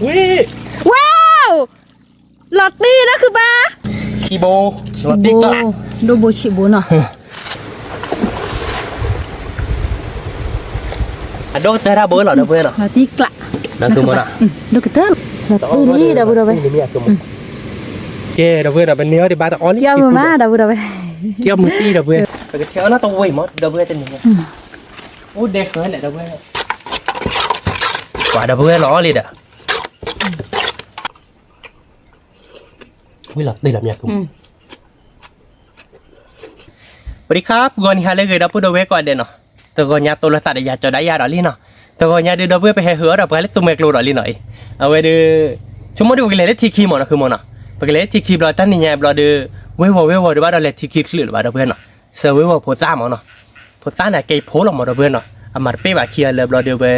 ဝ့ၢ်, ဝါ, လီၤတံၢ်နီၢ်ခုၣ်ပၢ်, ခံဘိ, လီၤတံၢ်ကျး, ဒိၣ်ဘိဆံးဘိနီၤ, အဒိၣ်ကတၢၢ်တၢ်ဘိလီၤ ဒီပုၢ်ဝဲၢ်နီၤ, လီၤတံၢ်ကျး, ဒီးမနီၤ, ဒိၣ်ကတၢၢ်, လီၤတံၢ်လံ ဒီပုၢ်ဝဲၢ်, ကဲ ဒီပုၢ်ဝဲၢ်နီၤ ပန့ၢ်အီၣ်ဒံးဘၣ်တအီလံ ကဲမနီၤ ဒီပုၢ်ဝဲၢ်, ကဲမနီၤ တံၢ် ဒီပုၢ်ဝဲၢ်, ပကထဲအီၣ်နီၢ်တဝ့ၢ်မး ဒီပုၢ်ဝဲၢ် တနံၤညါ, အိၣ်ဒဲးဃၢၤလဲၣ် ဒီပုၢ်ဝဲၢ်, ပှၤ ဒီပုၢ်ဝဲၢ် လီၤအီၣ်လံဒီး ဝံၤလီၤတံၢ်လီၤမနီၤ, ပဒံခါ ပဂီၤနံၤဟါလၢအဂ့ၤ ဒီပုၢ်ဒီဝဲၢ်ကိးဂၤဒဲးနီၤ, တဂီၤညါတိၤလီၤသးဒီးယၤ ကၠီၤဒၣ်ယၤဒီးလံနီၤ, တဂီၤညါဒုး ဒီပုၢ်ဝဲၢ် ပဟဲဟုးအီၣ်ဒီးပှၤလၢသူမှဲကျိဒီးလံနီၤအံၤ, အဝဲဒုး ဆိကမိၣ်ဒုး ပကလဲၤလၢထံခံမးနီၤ ခုမနီၤ, ပကလဲၤလၢထံခံဘျီ တၢ်နံၤညါဘျီဒုး ဝ့ၢ်ဝီၤဝ့ၢ်ဝီၤဒုး ဘၣ်ဒီးလဲၤထံခံချုးလၢၤဘၣ် ဒီပုၢ်ဝဲၢ်နီၤ, စၢၤဝ့ၢ်ဝီၤဖိသၣ်မးနီၤ, ဖိသၣ်န့ၣ် ကဲဖိလီၤမး ဒီပုၢ်ဝဲၢ်နီၤ, အမၤတပ့ၢ်ဘၣ်ခံဂၤလၢဘျီဒုးဝဲ,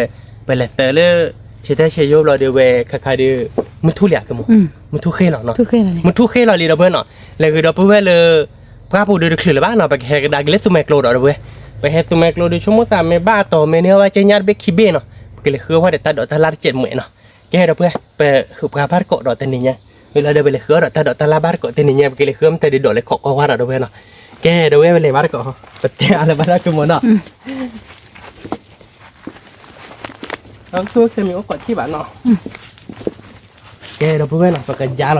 ပလဲၤသၢလၢ ဆဲးတၢ်ဆဲးယိဘျီဒုးဝဲ ခါခါဒုး မုၢ်ထူၣ်လံဧါ ခုမနီၤ, မုၢ်ထူၣ်ဃ့လီၤနီၤ, မုၢ်ထူၣ်ဃ့လီၤလံ ဒီပုၢ်ဝဲၢ်နီၤ, လဲၤဂ့ၤ ဒီပုၢ်ဝဲၢ်လၢ ပှၢ်ပူၤဒုးတချုးလၢၤဘၣ်နီၤ, ပကဟဲကဒါက့ၤလၢသူမှဲကျိဒီး ဒီပုၢ်ဝဲၢ်, ပဟဲသူမှဲကျိဒုး ဆိကမိၣ်သးမ့ၢ်ဘၣ်အတီၤမ့ၢ်န့ၢ်အီၣ်ဘၣ်ကဲညါတဘ့ၣ်ခံဘ့ၣ်နီၤ, ပကလဲၤဃုအီၣ်ဝဲဒီးတၢ်ဒိးတၢ်လၣ်တစဲးတမှဲးနီၤ, ကဲ ဒီပုၢ်ဝဲၢ် ပဟုးပှၤဘၣ်တကိးဒီးတနံၤညါ, ဝံၤလီၤဒီး ပလဲၤဃုအီၣ်ဒီး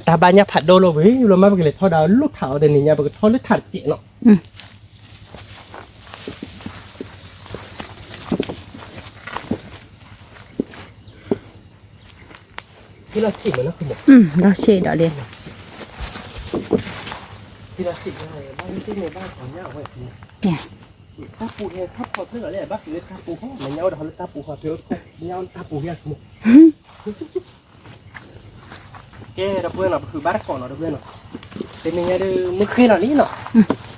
တၢ်ဒိးတၢ်လၣ်ဘၣ်တကိးတနံၤညါ ပကလဲၤဃုအီၣ်မတၤဒုးဒိးလဲၤခိးကွၢ်ဝါဒီး ဒီပုၢ်ဝဲၢ်နီၤ, ကဲ ဒီပုၢ်ဝဲၢ် ပလဲၤဘၣ်တကိး, ပတဲအါလၢၤဘၣ်တၢ် ခုမနီၤ အခိၣ်ခဲမံၤအိၣ်ကိးထံၣ်ဘၣ်နီၤ, ကဲ ဒီပုၢ်ဝဲၢ်နီၤ ပကယါလီၤဖဲ ပတၢ်ဘၣ်ညၣ်ဖးဒိၣ်လီၤဝံၤလီၤမး ပကလဲၤထီၣ်ဒီးလၢထးအီၤတနံၤညါ ပကထီၣ်လၢထးတစဲးနီၤ, လီၤဆံးဒီးလံ, တၢ်ပူၤဟဲထီၣ်ဖီၣ်ဖျၢၣ်လီၤလၢ ဘၣ်ဃုာ်လၢတၢ်ပူၤဟီ မ့ၢ်ညါအိၣ်ဒီးလၢတၢ်ပူၤဟီ ဖဲအိၣ်တခီ မ့ၢ်ညါအိၣ်တၢ်ပူၤဟဲ ကဲ ဒီပုၢ်ဝဲၢ်နီၤ ပဃုဘၣ်တကိးနီၤ ဒီပုၢ်ဝဲၢ်နီၤ, တနံၤညါဒုး မုၢ်ဃ့လီၤလံနီၤ,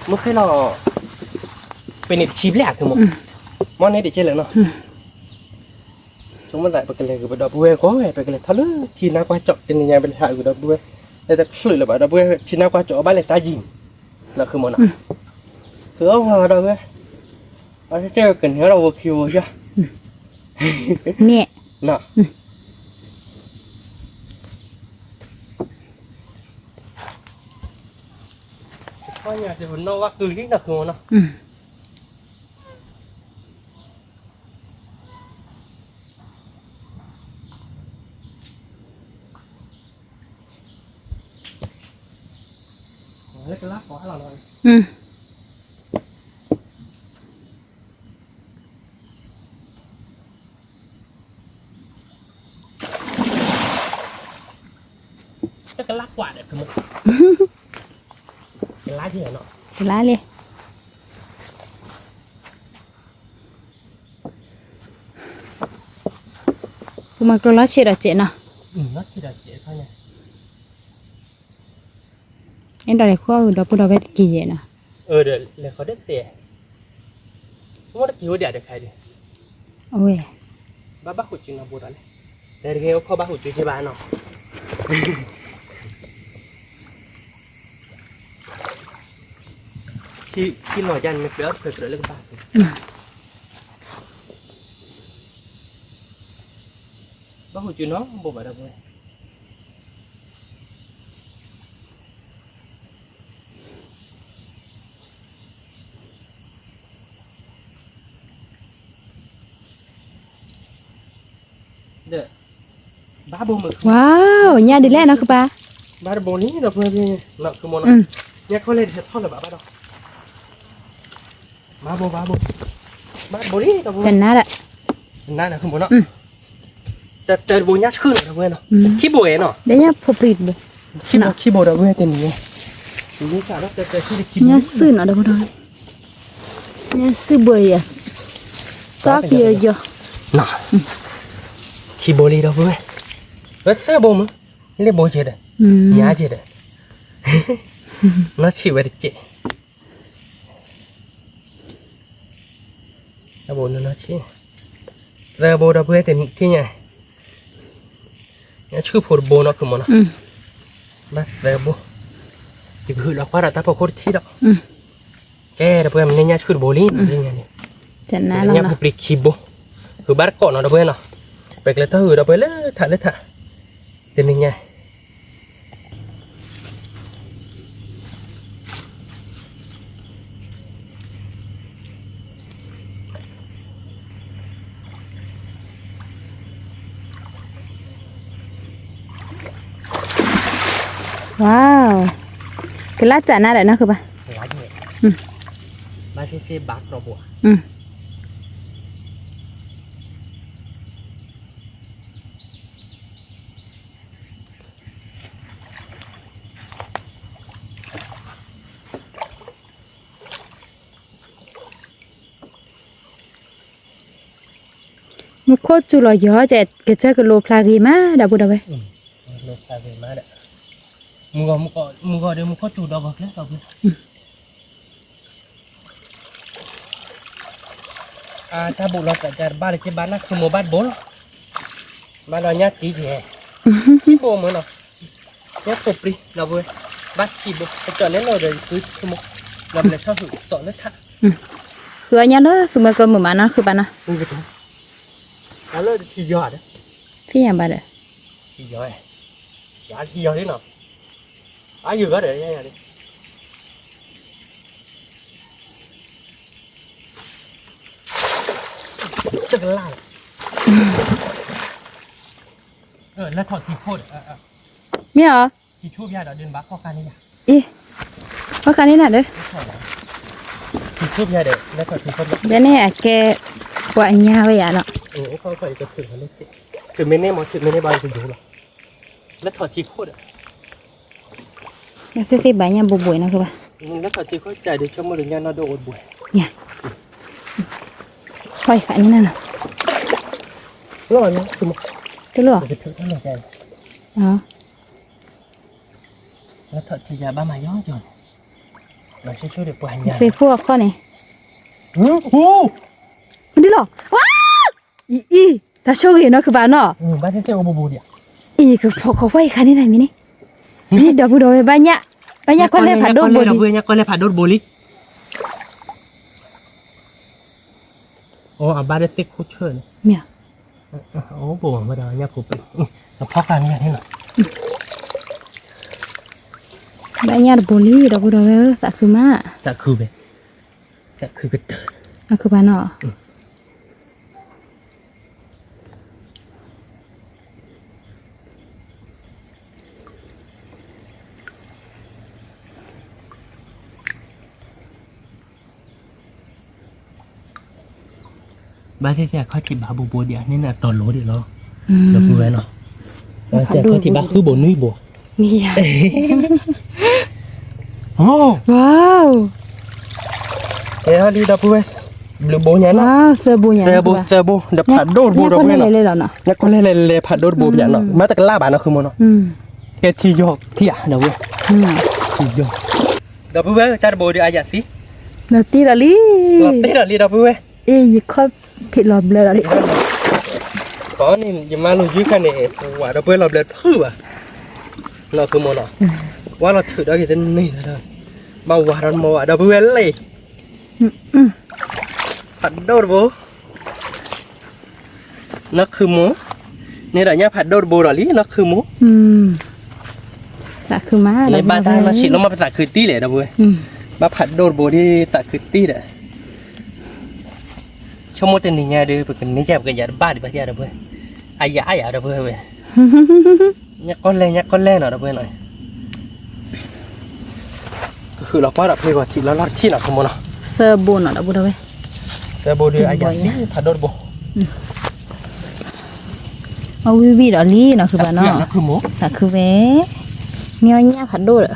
မုၢ်ဃ့လီၤ, ပန့ၣ်တဆံဘျဲၣ်အါ ခုမနီၤ, မ့ၢ်န့ၣ်တကဲလၢၤနီၤ ဆိကမိၣ်သး ပကလဲၤဂုာ်ပဒီပုၢ်ဝဲၢ်ဂီၢ် ပကလဲၤထီၣ်လၢထံနါကွၢ်ကၠီၣ် တနံၤညါ ပလဲၤဟးဂုာ်ဒီပုၢ်ဝဲၢ် တချုးလၢၤဘၣ် ဒီပုၢ်ဝဲၢ် ထံနါကွၢ်ကၠီၣ်အဘၣ်လဲၤတၢ်ယံၤ နီၤ ခုမနီၤ, ဃုအီၣ်ဝဲဒီပုၢ်ဝဲၢ်, အတဲကန့ၢ်ဒီးဝဲခံဝဲယါ, န့ၣ် တခီညါ ပနီၣ်ဝဲကုၢ်လံနီၤ ခုမနီၤ, လၢကလါကီၢ်ဟါလီၤနီၤ, တကလါကွၢ်ဒီး ကလါက့ၤနီၤ, ကလါလံ, ပမၤကျိလီၤဆံးဒီးစဲးနီၤ, လီၤဆံးဒီးစဲးခါညါ အဲၣ်ဒိးလဲၤဃုအီၣ်ဒီပုၢ်ဒီဝဲၢ်တက့ၢ်ယဲနီၤ, အၢ ဒီးလဲၤဃီၤဒၣ်တဲ, မ့ၢ်တက့ၢ်ဝဲဒၣ်တခါဒံး, အဝဲ, ဘၣ်ဘၣ်ဃုာ်စုနီၤဘိဒီးလဲၣ်, တဲတဂ့ၤအိၣ်ခိးဘၣ်ဃုာ်စုက့ဘၣ်နီၤ, ခံလီၤယါန့ၣ် မ့ၢ်ကျဲအီၣ်တဖျၢၣ်ကြၢးလၢကဘၣ်, ဘၣ်ဃုာ်စုနီၤဘိဘၣ်ဒီပုၢ်ဝဲၢ် ဘၣ်ဘိမုၢ်, ဝါ, ညါဒ်လဲၣ်နီၤ ခုပၢ်, ဘၣ်တဘိလံ ဒီပုၢ်ဝဲၢ်, ညါခီလဲၣ် တဟဲထီၣ်လၢၤဘၣ်ဘၣ်ဒီး, ဘၣ်ဘိ ဘၣ်ဘိ, ဘၣ်တဘိလံ ဒီပုၢ်ဝဲၢ်, ကနၣ်ဒီး, ကနၣ်ဒီး ခုဘိနီၤ, တၢ်တဘိညါဆှုၣ်နီၤ ဒီပုၢ်ဝဲၢ်နီၤ, ခံဘိနီၤ, ဒီးညါဖိပြံတဘိ, ခံဘိ ခံဘိ ဒီပုၢ်ဝဲၢ် တနံၤညါ, ညါဆှုၣ်နီၤ ဒီပုၢ်ဝဲၢ်, ညါဆှုၣ်ဘိယၤ, သီကယီၤယီၤ, ခံဘိလံ ဒီပုၢ်ဝဲၢ်, သၢဘိမး, လၢဘိကဲဒီး, ညါကဲဒီး, နီၢ်ဆံးဝဲတကဲး တၢ်ဘိနီၢ်နီၢ်ဆံး, သၢဘိ ဒီပုၢ်ဝဲၢ် တနံၤညါ, ညါဆှုၣ်ဖိတဘိနီၤ ခုမနီၤ, ဘၣ်သၢဘိ, ယကဟုးလီၤကွၢ်ဒီးတၢ်ဖီခိၣ်တထံၣ်ဒီး, ကဲ ဒီပုၢ်ဝဲၢ် မ့ၢ်န့ၢ်ညါဆှုၣ်တဘိလံ ညါန့ၣ်, ညါဖိပြံခံဘိ, ဟုးဘၣ်တကိးနီၤ ဒီပုၢ်ဝဲၢ်နီၤ, ပကျဲထီၣ်ဟုၣ်ဒီးပှဲၤလၢထးလၢထး, တနံၤညါ ဝါ, ကလါစးနၤဒီးနီၢ်ခုဘၣ်, ဘၣ်သ့ၣ်သ့ၣ်ဘၣ်ကျီဘိ, မူခိၣ်စူၤလီၤယီၤ ကဲကဲကလိဖျါဂ့ၤမး ဒီပုၢ်ဒီဝဲၢ်, မုၢ်ဂီၤဒီးမူခိၣ်စူၤဒီးဂီၤကျဲ ဒီပုၢ် အတၢ်ဘိးလီၤသးကဘၣ်လၢကဘၣ်နၢ်ခုမိၢ်ဘၣ်တဘိလီၤ, ဘၣ်ဒီးညၣ်တံၢ်ကဲ, တံၢ်ဘိမ့ၢ်နီၤ, ညၣ်ဖိပြံ ဒီပုၢ်ဝဲၢ်, ဘၣ်တံၢ်ဘိ ကကၠီၣ်နဲၣ်လိာ်ဒီးယဃုဆိကမိၣ်, ဒီးပလဲၤထီၣ်ဟုၣ်စီၣ်လၢထး, ဃုအီၣ်ညၣ်လၢသုမၢကျိမုာ်မးနီၤ ဃုဘၣ်နီၤ, လၢထံယီၤဒီး, ထံယီၤဘၣ်ဒီး, ထံယီၤ, ယၤထံယီၤလံနီၤ, အယုၤဂီၢ်ဒီး ယၤယၤလံ တကလၢ်လီၤ, လၢထီၣ်ထံခိၣ်ဒီး, မ့ၢ်အီၤ, ထံဆိဖၠါဒီးဒုးဘၣ်ခီၣ်ခါန့ၣ်ယၤ, အံၤ, ခီၣ်ခါန့ၣ်နၤဒီး, ထံဆိဖၠါဒီး လၢထီၣ်ထံခိၣ်ဖၠါ, ဒီးန့ၣ်အကဲ, ပှၤအညါဝဲယၤလီၤ, ထုးမ့ၢ်န့ၢ်မ့ၢ် ထုးမ့ၢ်န့ၢ်ဘၣ်ယကယိၤလီၤ, လၢထီၣ်ထံခိၣ်ဒီး လၢသ့ၣ်သ့ၣ်ဘၣ်ညၣ်ဘိဘိနီၤကဘၣ်, လၢထီၣ်ထံခိၣ်ကၢ်ဒီးဆိကမိၣ်ဒီးညၣ်နီၢ်ဒိၣ်အိၣ်တဘိ, ညၣ်, ခီၣ်ခါန့ၣ်နၤနီၤ, တလိၣ်, လၢထီၣ်ထံယၤဘၣ်မၤယီၤယီၤန့ၣ်, လၢဆိဆိဒီးပှၤညါ, သ့ၣ်ခိၣ်အခီၣ်န့ၣ်, ဒ်လီၤ, ဝါ, အံၤအံၤ, တၢ်ဆိၣ်ဂ့ၤနီၤကဘၣ်နီၤ, ဘၣ်သ့ၣ်သ့ၣ်အိၣ်ဘိဘိဒံး, အံၤ ကဖီခိးဖီအံၤခါန့ၣ်နၤမံၤန့ၣ်, ဒီပုၢ်ဒီဝဲၢ် ဘၣ်ညၣ်, ဘၣ်ညၣ်ကီၢ်လဲၢ်ဖးဒိၣ်တဘိလံ, ညၣ်ကီၢ်လဲၢ်ဖးဒိၣ်တဘိလံ, အိၣ်အဘၣ်ဒီးသ့ၣ်ခိၣ်ဆၢၣ်န့ၣ်, မ့ၢ်, အိၣ်ဘိဝဲဒီးညၣ်ဖိပ့ၤ, တဖီခါမံၤန့ၣ်လီၤ, ဘၣ်ညၣ်တဘိလံ ဒီပုၢ်ဒီဝဲၢ်ဧၢ သးခုမး, သးခုဝဲ, သးခုကတၢၢ်, သးခုဘၣ်နီၤ ဘၣ်သ့ၣ်သ့ၣ်အခီၣ်ထံးဘၣ်ဘိဘိဒံး အန့ၣ်နၤတီၤလိၤဒံးလီၤ, ဒီပုၢ်ဝဲၢ်နီၤ, ဘၣ်သ့ၣ်သ့ၣ်အခီၣ်ထံးဘၣ်ဃုဘိနွံဘိ, မ့ၢ်ယၤ, ဝါ, ကဲဟီဒံးဒီပုၢ်ဝဲၢ်, ဘျုးဘိညါနီၤ, သၢဘိညါ, သၢဘိ, သၢဘိ, ဒီးဖးဒိၣ်တဘိဒီပုၢ်ဝဲၢ်နီၤ, ညၣ်ကီၢ်လဲၢ်လဲၤလဲၤဖးဒိၣ်တဘိပယၤနီၤ, မ့ၢ်တကလၢ်ဘၣ်နီၤ ဃုမိၢ်နီၤ, ကဲထံယီၤထံဧါ ဒီပုၢ်ဝဲၢ်, ထံယီၤ, ဒီပုၢ်ဝဲၢ် တၢ်တဘိဒီးအယၤသံ, လီၤတံၢ်လီၤလံ, လီၤတံၢ်လီၤလံ ဒီပုၢ်ဝဲၢ်, အ့ ယခီၣ်ဖံးလီၤဘျၢလီၤလံ, အန့ၣ် ယမါလိၤယုၢ်ခါန့ၣ် ဝၤဒီပုၢ်ဝဲၢ်လီၤဘျၢဖုၣ်ဘၣ်, နီၤ ဃုမိၢ်နီၤ, ဝါလီၤထုးဒီးက့ၤတန့ၢ်လီၤ, ဘၣ်ဝၤဒီးမီၤဘၣ် ဒီပုၢ်ဝဲၢ်လံ, ဖးဒိၣ်တဘိ နီၢ်ခုမိၢ်, န့ၣ်ဒီးညၣ်ဖးဒိၣ်တဘိဒီးလံ နီၢ်ခုမိၢ်, သးခုမး န့ၣ်ဘၣ်တၢ်နီၢ်ဆံးလီၤမး ပသးခုတံၢ်လဲၣ် ဒီပုၢ်ဝဲၢ်, ဘၣ်ဖးဒိၣ်တဘိဒ်သးခုတံၢ်ဒီး, ဆိကမိၣ်တနံၤညါဒီး ပကန့ၢ်ယၤ ပကယၤတဘၣ်ဒံးဘၣ်ယၤ ဒီပုၢ်ဝဲၢ်, အယၤအယၤ ဒီပုၢ်ဝဲၢ်, ညၣ်ကီၢ်လဲၢ် ညၣ်ကီၢ်လဲၢ်နီၤ ဒီပုၢ်ဝဲၢ်နီၤ ကဃုာ်လီၤကွၢ်ဒီးဖဲဂီၤထံးလီၤလီၤတထံၣ်နီၤ ဆိကမိၢ်နီၤ, သၢဘိနီၤ ဒီပုၢ်ဒီဝဲၢ်, သၢဘိဒီးအယၤသံ ဖးဒိၣ်တဘိ, အဝံၣ်ဝံၣ်ဒီးလံနီၤ ဃုဘၣ်နီၤ, သးခုဝဲ, မ့ၢ်အီၣ်ညၣ်ဖးဒိၣ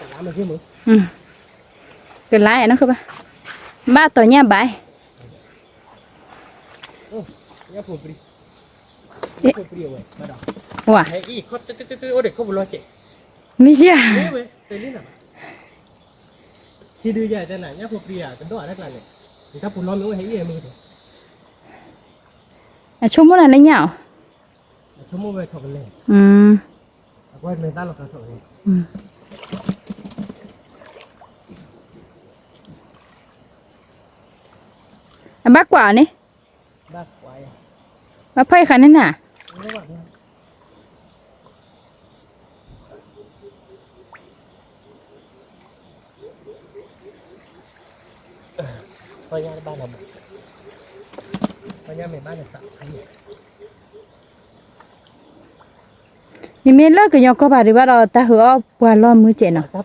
်ဒီး ဒီပုၢ်ဒီဝဲၢ် သၢဘိ ကလါနီၤ ဘၣ်တီၤညၣ်ဘၣ်, ဝါ, မ့ၢ်ယၤ, အဆိကမိၣ်နၤလၢညၣ်အီၤ, အဆိကမိၣ်ဝဲထီၣ်ကလဲၣ်, အကွၢ်ကလဲၣ်သၣ်လီၤခါထီၣ်ကလဲၣ်, အဘၣ်ကွၢ်အီၤန့ၣ်, ဘၣ်ဖီၣ်အံၤဃာ်န့ၣ်နၤ, ယမ့ၢ်လၢကညီကီၢ်ပၤဒံးဘၣ်ဒီး တၢ်ဟုးအီၣ်ပှၤလီၢ်မုၢ်စဲးနီၤ. ဘၣ်နီၢ်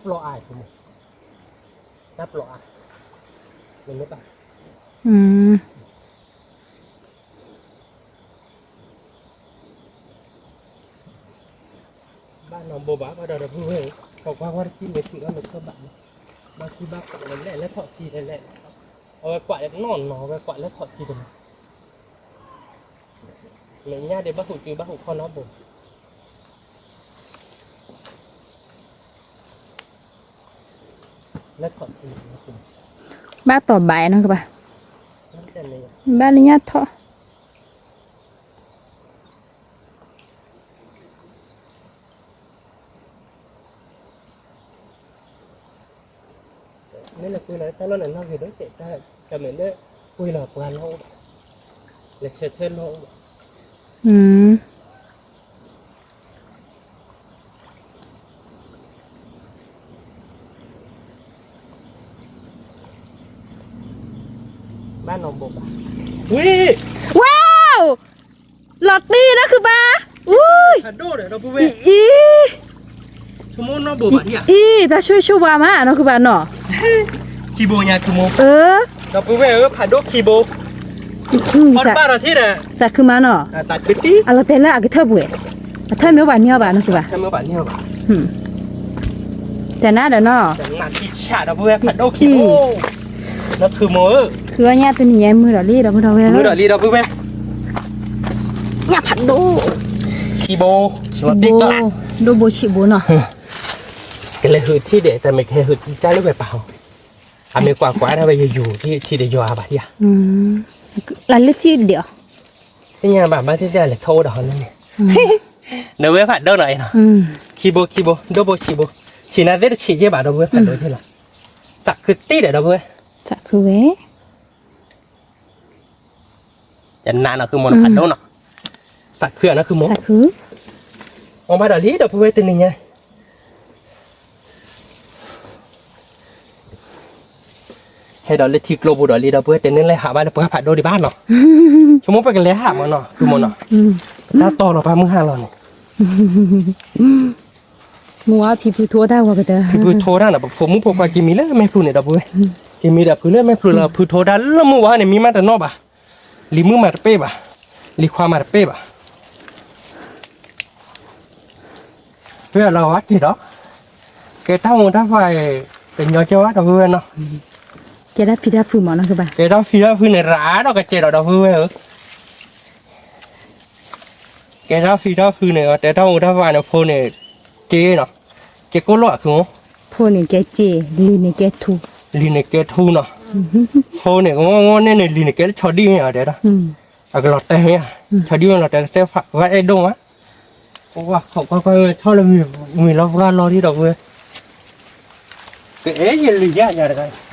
ဘိဘၣ် ဘၣ်ဒီးဒီပုၢ်ဝဲၢ်, ခီကွၢ်ကွၢ်တထံၣ်မ့ၢ်ထံၣ်လီၤမ့ၢ်ခၢၣ်ဘၣ်န့ၣ်, ဘၣ်ခူဘၣ်ကွၢ်လၢလဲၣ်လၢထီၣ်ထံတလဲၣ်, အဝဲကွၢ်လၢနီၢ်နီၢ် အဝဲကွၢ်လၢထီၣ်ထံတလဲၣ်, မဲာ်ညါဒံးဘၣ်ဟူးတုၤဘၣ်ဟူးခီနီၢ်ဘိ ဘၣ်တီၢ်ဘၣ်နီၤကဘၣ်, ဘၣ်လၢညါထီၣ် မ့ၢ်လၢပှ့ၤလီၤတၢ်လီၢ်န့ၣ် နီၢ်ဂ့ၤဒိၣ်တဲာ်တၢ်, တမ့ၢ်လၢပှ့ၤလီၤပှၤလီၢ်အိၣ်ဘၣ်, လဲၤဆဲးထွဲလီၢ်အိၣ်ဘၣ်, ဘၣ်နီၢ်ဘိဘၣ်, ဝ့ၢ်, ဝါ, လီၤတံၢ်နီၢ်ခုဘၣ်, အံၤ, အံၤ, တၢ်ဆိၣ်ဆိၣ်ဝါမးနီၢ်ခုဘၣ်နီၤ, ခံဘိညါ ဒီပုၢ်ဝဲၢ်ဧၢ ဖးဒိၣ်ခံဘိ, သးခုမးနီၤ, အလီၤတဲာ်လၢအကထၢၣ်ပှဲၤ, အထၢၣ်မ့ၢ်အိၣ်ဘၣ်န့ၢ်အီၤဘၣ်နီၢ်ခုဘၣ်, တနာ်ဒီးနီၤ, ခုအညါတနံၤညါမုာ်ဒီးလံဒီပုၢ်ဒီဝဲၢ်, မုာ်ဒီးလံဒီပုၢ်ဝဲၢ်, ညၣ်ဖးဒိၣ်, ခံဘိ, ဒိၣ်ဘိဆံးဘိနီၤ, ကလဲၤဟုးထံၣ်ဒဲး တမ့ၢ်ကဟဲဟုးထံၣ်တၢ်လၢဝဲပာ်ဟီ, အမ့ၢ်ကွၢ်ကွၢ်ဒၣ်ဝဲယယူၤထံၣ်ဒီးယွၤဘၣ်ယၤ, လၢလၢထံၣ်ဒဲးအီၤ, သ့ၣ်ညါဘၣ်ဘၣ်သ့ၣ်သ့ၣ်လဲၤထီၣ်အိၣ်ဒီးဟီလၢန့ၣ်, ဒီပုၢ်ဝဲၢ်ဖးဒိၣ်နီၤအံၤနီၤ, ခံဘိခံဘိ ဒိၣ်ဘိဆံးဘိ, ဆံးနၤသ့ၣ်တဆံးက့ဘၣ်ဒီပုၢ်ဝဲၢ်ဖးဒိၣ်က့လီၤ, သးခုတံၢ်ဒီးဒီပုၢ်ဝဲၢ်, သးခုဝဲ ယနာ်နီၢ်ခုမိၢ်နီၤဖးဒိၣ်နီၤ, သးခုအနီၢ်ခုမိၢ်, အီၣ်ဘၣ်ဒီးလံဒီပုၢ်ဝဲၢ်တနံၤညါ, ဟဲဒီးလၢထံကျိပူၤဒီးလံဒီပုၢ်ဝဲၢ် တန့ၢ်လဲၤဟးဘၣ်လၢပှၢ်ဖးဒိၣ်ဒံးဘၣ်နီၤ, ဆိကမိၣ်ပကလဲၤဟးမးနီၤ ခုမိၢ်နီၤ, ပတၢ်တီလီၤပှၢ်မုၢ်ဟါလီၤန့ၣ် မုၢ်ဝါဖံဖုထိတၢ်ဝဲကတၢၢ်, ဖံဖုထိတၢ်နီၤ ပဖိမုၣ်ဖိခွါက့ၤမံလၢမဲာ်ဖျိန့ၣ်ဒီပုၢ်ဝဲၢ်, က့ၤမံဒီးဖုလၢမဲာ်ဖျိလီၤ ဖုထိတၢ်လၢမုၢ်ဝါန့ၣ် မံမးတနီၣ်ဘၣ်, လံၤမုၣ်မးတပ့ၢ်ဘၣ်, လံၤခွါမးတပ့ၢ်ဘၣ်, ဖဲလီၤဝဲက့ၤဒီး, ကဲတၢ်မူၤတၢ်ဖးအံၤ, ကညီကဲဝဲဒီပုၢ်ဝဲၢ်နီၤ, ကဲတၢ်ဖံးတၢ်ဖုးမးနီၤကဘၣ်, ကဲတၢ်ဖံးတၢ်ဖုးန့ၣ် ရၤဒီးကစဲးဒီးဒီပုၢ်ဝဲၢ်ဧၢ ကဲတၢ်ဖံးတၢ်ဖုးန့ၣ် တဲတၢ်မူၤတၢ်ဖးန့ၣ် ဖိန့ၣ်, က့နီၤ, ကဲကိၣ်လိာ်အခိၣ်, ဖိန့ၣ်ကဲစ့, လံၤန့ၣ်ကဲထူ, လံၤန့ၣ်ကဲထူနီၤ, ဖိန့ၣ်ကမ့ၢ်န့ၣ် လံၤန့ၣ်ကဲလၢဆီဒံၣ်မ့ၢ်တဲဒၣ်, အကလီၤတဲာ်မ့ၢ်ဧါ, ဆီဒံၣ်မ့ၢ်လီၤတဲာ်ကစဲးဖးဝဲအဲၣ်ဒိၣ်မး, အိၣ်ဝဲခီကွၢ်ကွၢ်ဝဲဆီလၢမံၤလီၤပှၢ်လီၤဒံးဒီပုၢ်ဝဲၢ်, ကအဲၣ်ယလံၤယါယါတဂၤ တၢ်လီၤ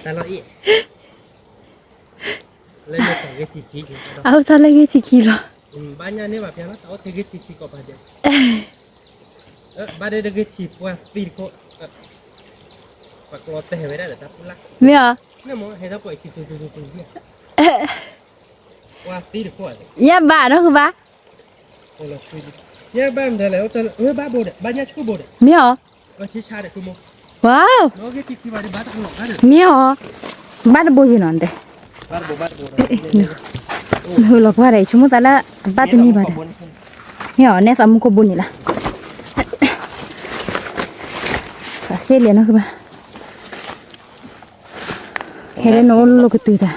အံၤ, အအိၣ်တၢ်လၢဂ့ၢ်ထံခံလီၤ, ဘၣ်ညါန့ၢ်ဘၣ်ဖဲလီၤ တၢ်အိၣ်ထဲဂ့ၢ်ထံခံကီးပာ်ဒဲး, ဘၣ်ဒဲတဂ့ၢ်ထံပှၢ်သံတခိၣ်, ပှၤကျီတဲာ်ဝဲဒၣ်ဒီးတၢ်ပူၤလၢ်, မ့ၢ်ဧါ, ပှၢ်သံတခိၣ်, ယဘၣ်နီၢ်ကဘၣ် မ့ၢ်ဧါ, ဝါ, မ့ၢ်ဧါ, ဘၣ်တဘိယံၤနီၤတဲ, နဟုလီၤပှၢ်ဒီး ဆိကမိၣ်သးလၢ ဘၣ်တန့ၢ်ဘၣ်ဒီး, မ့ၢ်ဧါ, နဲသးမူခိၣ်ဘိန့ၣ်လၢ, ဟဲလဲၣ်နီၢ်ကဘၣ်, ဟဲလၢနအိၣ်လိာ်ကတုၤတၢ်,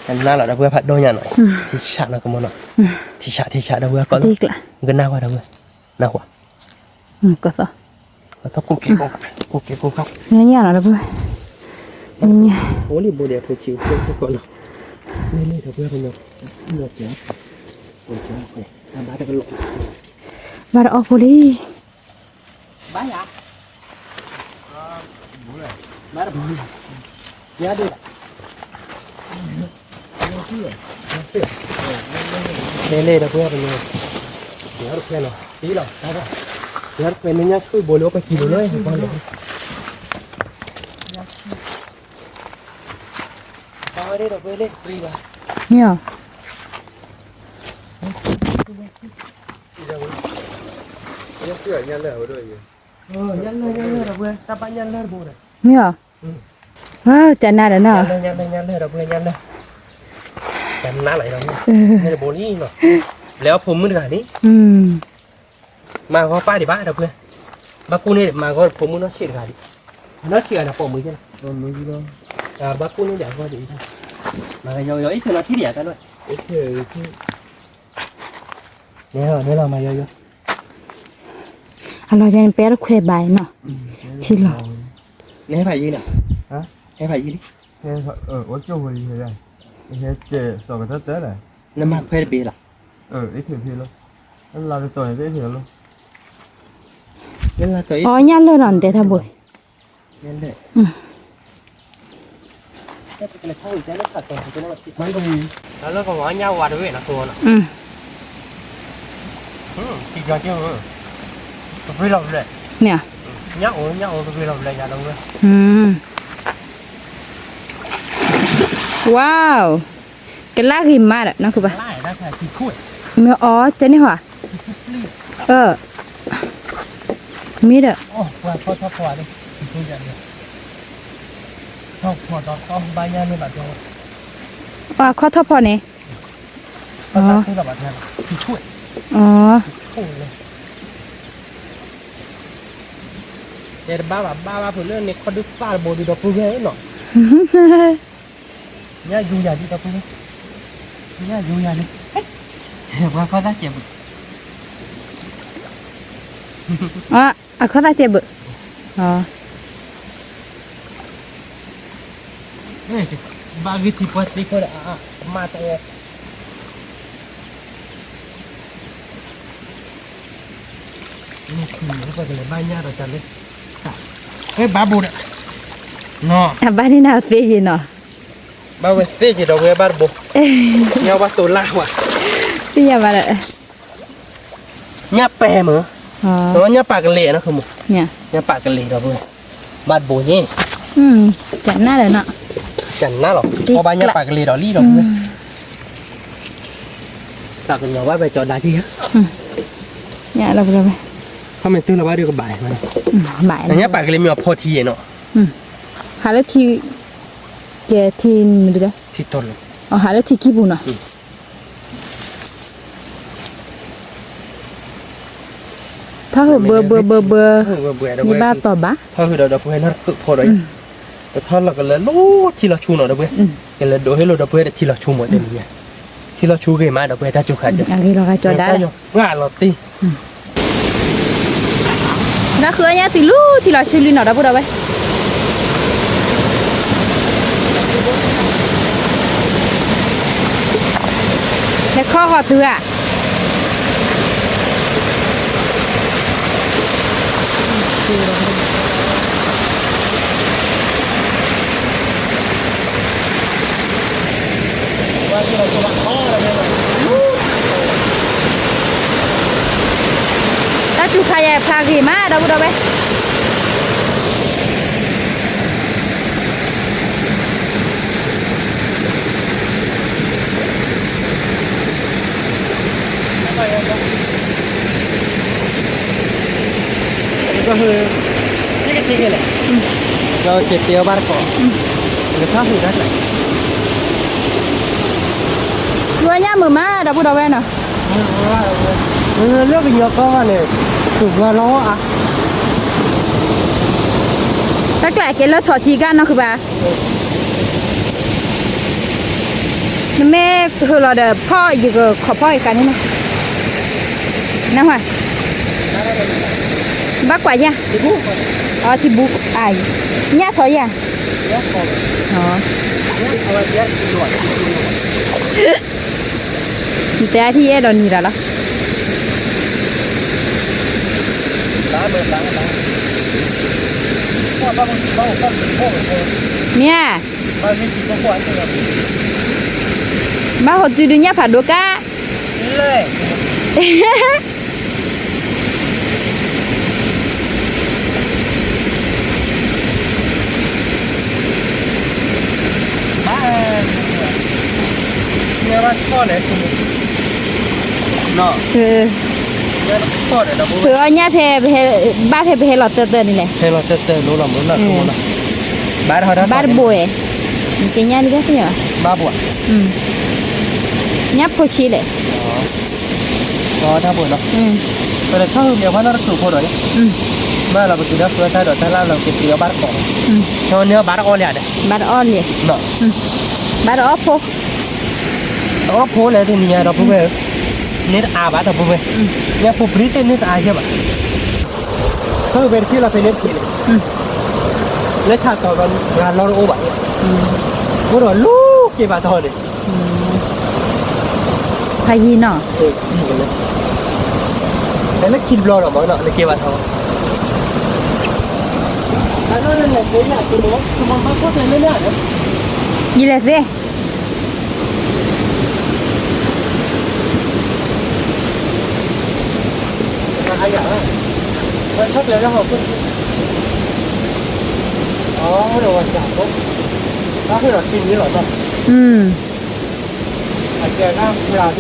နလီၤဒီပုၢ်ဝဲၢ်ဖးဒိၣ်ညါနီၤ, ထံဆးနီၤကမီၤနီၤ, ထံဆးထံဆးဒီပုၢ်ဝဲၢ်ကီးလီၤ, ကနၣ်ဝဲဒီပုၢ်ဝဲၢ်, နၢ်ဟူဧါ, ကသီ, ကသီ, ကိၣ်က့ၤကိၣ်ခါ, ကိၣ်က့ၤကိၣ်ခါ, ညါညါနီၤဒီပုၢ်ဝဲၢ်, ညါ, အိၣ်လံဘိဒဲးဖိဆံးဖိကီးနီၤ, မ့ၢ်န့ၣ်ဒီပုၢ်ဝဲၢ်ကညီ, ဘၣ်တအီၣ်ဖိလံ, ဘၣ်ယၤ, မၤတဘၣ်, ညါဒိၣ်လီၤ, ဖဲလဲၣ်ဒီပုၢ်ဝဲၢ်ပညီ, ယၤတဖဲလီၤ တံၢ်လီၤ, ယၤတဖဲန့ၣ်ညါဆူဘိလၢအိၣ်ပကံလိၤလၢ မ့ၢ်ဧါ, မ့ၢ်ဧါ, ဝါ ကနၣ်ဒီးနီၤ, လဲၤအီၣ်ဖိမုၣ်တဂၤန့ၣ်, မၤဂီၤပၢ်ဒံးဘၣ်ဒီပုၢ်ဝဲၢ်, ဘၣ်ကူၣ်န့ၣ်မၤဂီၤဖိမုၣ်နီၢ်ဆံးတဂၤဒံး, နီၢ်ဆံးဂၤန့ၣ်ပိာ်မုၣ်ကဲလီၤ, ဘၣ်ကူၣ်န့ၣ်ဒီးအဂီၢ်ဒံး, မၤယီယီအံၤ ထၢနီၤထံၣ်ဒံးယၤတၢ်လီၤ, န့ၣ်လီၤ မၤယီယီ, အလီၤယဲန့ၣ် ပဲတခွဲးဘၣ်နီၤ, ထံလီၤ, နဟဲဖးယံၤလီၤ, ဟဲဖးယံၤလံ, အိၣ်ကၠိၣ်ဝဲလံ, ဟဲကဲစီၤကတၢၢ်တၢၢ်လီၤ, နမၤခွဲးတဘ့ၣ်လီၤ, လါတတီၤန့ၣ်တအိၣ်လီၤ, အီ ညၣ်လၢာ်နီၤ နတဲထီဘိ, လၢကဝီၤညၣ်ဝါတဝ့ၢ်နီၤ, တဘ့ၣ်လီၤဘျဲၣ်, ညၣ်အိၣ် ညၣ်အိၣ်တဘ့ၣ်လီၤဘျဲၣ်ယၤလီၤဝဲ, ဝါ, ကလၢဂ့ၤမးဒီး နီၢ်ခိဘၣ်, မ့ၢ်အီၤတဲန့ၢ်ဟီ, မ့ၢ်ဒီး, အခီၣ်ထီၣ်ဖီန့ၣ်, တဲတဘၣ်ဘၣ် ဘၣ်ဘၣ်ဖုးလၢန့ၣ်ခီဒုးသၣ်တဘိဒံးဒီပုၢ်ဝဲၢ်နီၤ, ညၣ်ယူၤယၤဒံးဒီပုၢ်ဝဲၢ်, ညၣ်ယူၤယၤန့ၣ်, ပှၤခီၣ်သၣ်ကဲးဘုး, အခီၣ်သၣ်ကဲးဘုး, ဘၣ်ဂ့ၢ်ထံပှၤသ့ခိၣ်ဒီး အမါတဝဲ, ပှၤကလဲၤဘၣ်ညၣ်ဒီးတၢ်လၢ, ဘၣ်ဘိဒီး, ဘၣ်န့ၣ်နၤသ့ယ့ၤနီၤ, ဘၣ်ဝဲသ့ယ့ၤဒီးဝဲဘၣ်တဘိ, ညၣ်ဘၣ်တိၤလၢ်ဝဲ, သ့ယၤဘၣ်ဒီး ညၣ်ပဲမ့ၢ်, ညၣ်ပာ်ကလဲၤနီၤ, ညၣ်ပာ်ကလဲၤဒီးပှၤ, ဘၣ်တဘိန့ၣ်, ကနၣ်ဒီးနီၤ, ကနၣ်လီၤ ပဘၣ်ညၣ်ပာ်ကလဲၤဒီးလံဒီးပှၤ, တၢ်ကညီၤဘၣ်ဝဲကၠီၤဒါက့ၤ, ညၣ်လီၤပှၤဝဲ, ခီမ့ၢ်တုၤလီၤဘၣ်ဒီးကဘၣ်, ညၣ်ပာ်ကလဲၤမ့ၢ်အဖီထံယ့ၤနီၤ, ဟးလၢထံ, ကဲထံ, ထံတီၤလီၤ, ဟးလၢထံခံပူၤနီၤ ထီၣ်ဟုၣ်ဘၢဘၢဘၢဘၢ, ယဘၣ်တီၤဘၣ်, ထီၣ်ဟုၣ်ဒီးဒီပုၢ်ဝဲၢ်နီၢ်တခိၣ်ဖိဒီး, တထီၣ်လီၤကလၢလီၤထံလီၤဆူနီၤဒီပုၢ်ဝဲၢ်, ကလဲၤဒိးဟ့ၣ်လိာ်ဒီပုၢ်ဝဲၢ်တထံလီၤဆူမးတဲန့ၣ်, ထံလီၤဆူဂ့ၤမးဒီပုၢ်ဝဲၢ်တၢ်စူၤခါဒီး, ဂ့ၤလီၤဂၤကၠီၤဒါဒီး, လီၤတံၢ် ဒီးဃုအီၣ်ညၣ်တုၤလံထံလီၤဆူလံနီၤ ဒီပုၢ်ဒီဝဲၢ်, လဲၤခီဂီၤတုၤဧါ. တၢ်စူၤခါယဲဖးဂ့ၤမး ဒီပုၢ်ဒီဝဲၢ်. က့ၤတဲအီၤဘၣ်တကိး, ကထီၣ်ဟူးတၢ်ကျဲ, ဃုအီၣ်ညၣ်မုာ်မး ဒီပုၢ်ဒီဝဲၢ်နီၤ. လၢကညီကီၢ်ဂီၢ်န့ၣ်, သူၣ်ဘှီလီၤအါ, တၢ်ကျဲကဲလၢထီၣ်ထံကၢ်နီၢ်ဃုဘၣ်. နမ့ၢ်ဟၢၣ်လီၤဒီးဖီၣ်ယကခီၣ်ဖီၣ်ယကန့ၣ်နီၤ, နၢ်ဟူဧါ, ဘၣ်ကွၢ်ယၤ, အထံဘူ, အါ, ညၣ်ထီၣ်ယၤ, နတဲအထံအဲၣ်ဒိးနံၤတၢ်လီၤ. မ့ၢ်ဧါ, ဘၣ်ဟိးတုၤဒုးညၣ်ဖးဒိၣ်ကါ ဖုအီၣ်ညၣ်ဖဲ ဘၣ်ဖဲပဟဲလီၤတၢၢ်တၢၢ်န့ၣ်လဲၣ်, ဟဲလီၤတၢၢ်တၢၢ်လိၤလီၤမ့ၢ်နီၤ, ဘၣ်တဘိဝဲ, ကညၣ်လံတသ့ၣ်ညါဘၣ်, ဘၣ်ဘိ, ညၣ်ဖိဆံးလဲၣ်, တၢ်ဘိနီၤ, ပတထီၣ်ဟူးမ့ၢ်ဖးနီတကျိၤဖိဒီး, ဘၣ်လီၤပက့ၤဒီးဃုအီၣ်တၢ်ဒီးတၢ်လၢလီၤက့ၤတ့အီၣ်ဘၣ်တကိး, ဘၣ်တအီၣ်လံ, ဘၣ်တအီၣ်ဖိ, တအီၣ်ဖိလဲၣ်တနံၤညါဒီပုၢ်ဝဲၢ်ဧၢ, န့ၢ်တအါဘၣ်ဒီပုၢ်ဝဲၢ်, ညၣ်ဖိပြံတန့ၢ်တအါယဲၢ်ဘၣ်, ဖဲဖဲတထံၣ်လီၤဖဲန့ၣ်တထံၣ်န့ၣ်, လၢဆၣ်တီၤပှၤလီတအိၣ်ဘၣ်, အိၣ်ဒီးလူၤက့ၤဘၣ်ထီၣ်န့ၣ်, ဖးယံၤနီၤ, ဖဲလၢခံတဘျီ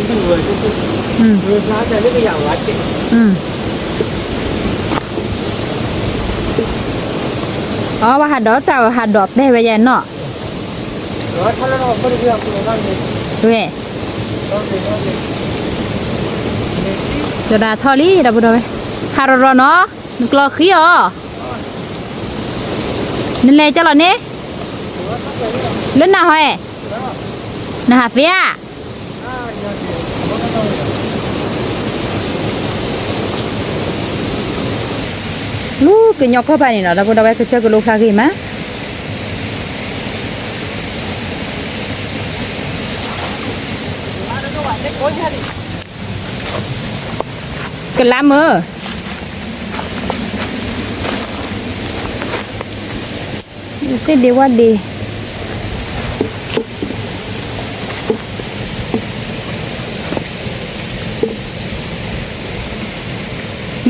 ဒီးမ့ၢ်နီၤ နက့ၤဘၣ်ထီၣ်, ယလဲၤသ့ အဝဲဟးဒီးတၢ်ဝဲ ဟးဒီးပဲယဲနီၤ, ဝဲ, ကၠီၤဒၣ်ထီၣ်လံ ဒီပုၢ်ဒီဝဲၢ်, ဟးရီၤရီၤနီၤ, နကျီဃံအီၤ, နလဲၤကၢ်လီၤန့ၣ်, လၢနဟီဧဲ, နဟးသ့ဧါ လူၤကညီကီၢ်ပၤန့ၣ်နီၤ ဒီပုၢ်ဒီဝဲၢ် ကစၢၢ်ကလိဖျါဂ့ၤမး, ကလါမုၢ်, သ့ၣ်ဒ့ဝၣ်ဒ့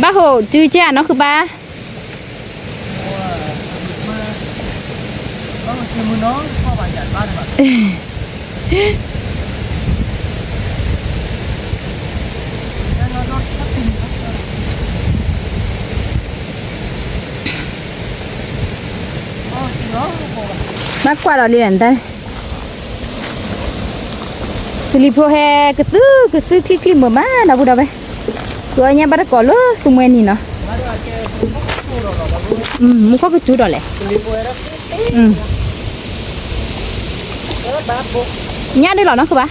ဘၣ်ဟိးတုၤကဲနီၢ်ဃုာ်ပၢ်, ဘၣ်ကွၢ်ဒီးလံနတၢ် ကလံၤဖိဟဲကသုၣ်ကသုၣ်ချံချံမုာ်မး ဒီပုၢ်ဒီဝဲၢ်, ဃုအီၣ်ညၣ်ဘၣ်တကိးလၢသူမှဲနံၤနီၤ, မူခိၣ်ကစူၤဒီးလဲၣ်, ညၣ်ဒုးလီၤနီၢ်ဃုာ်ဘၣ်,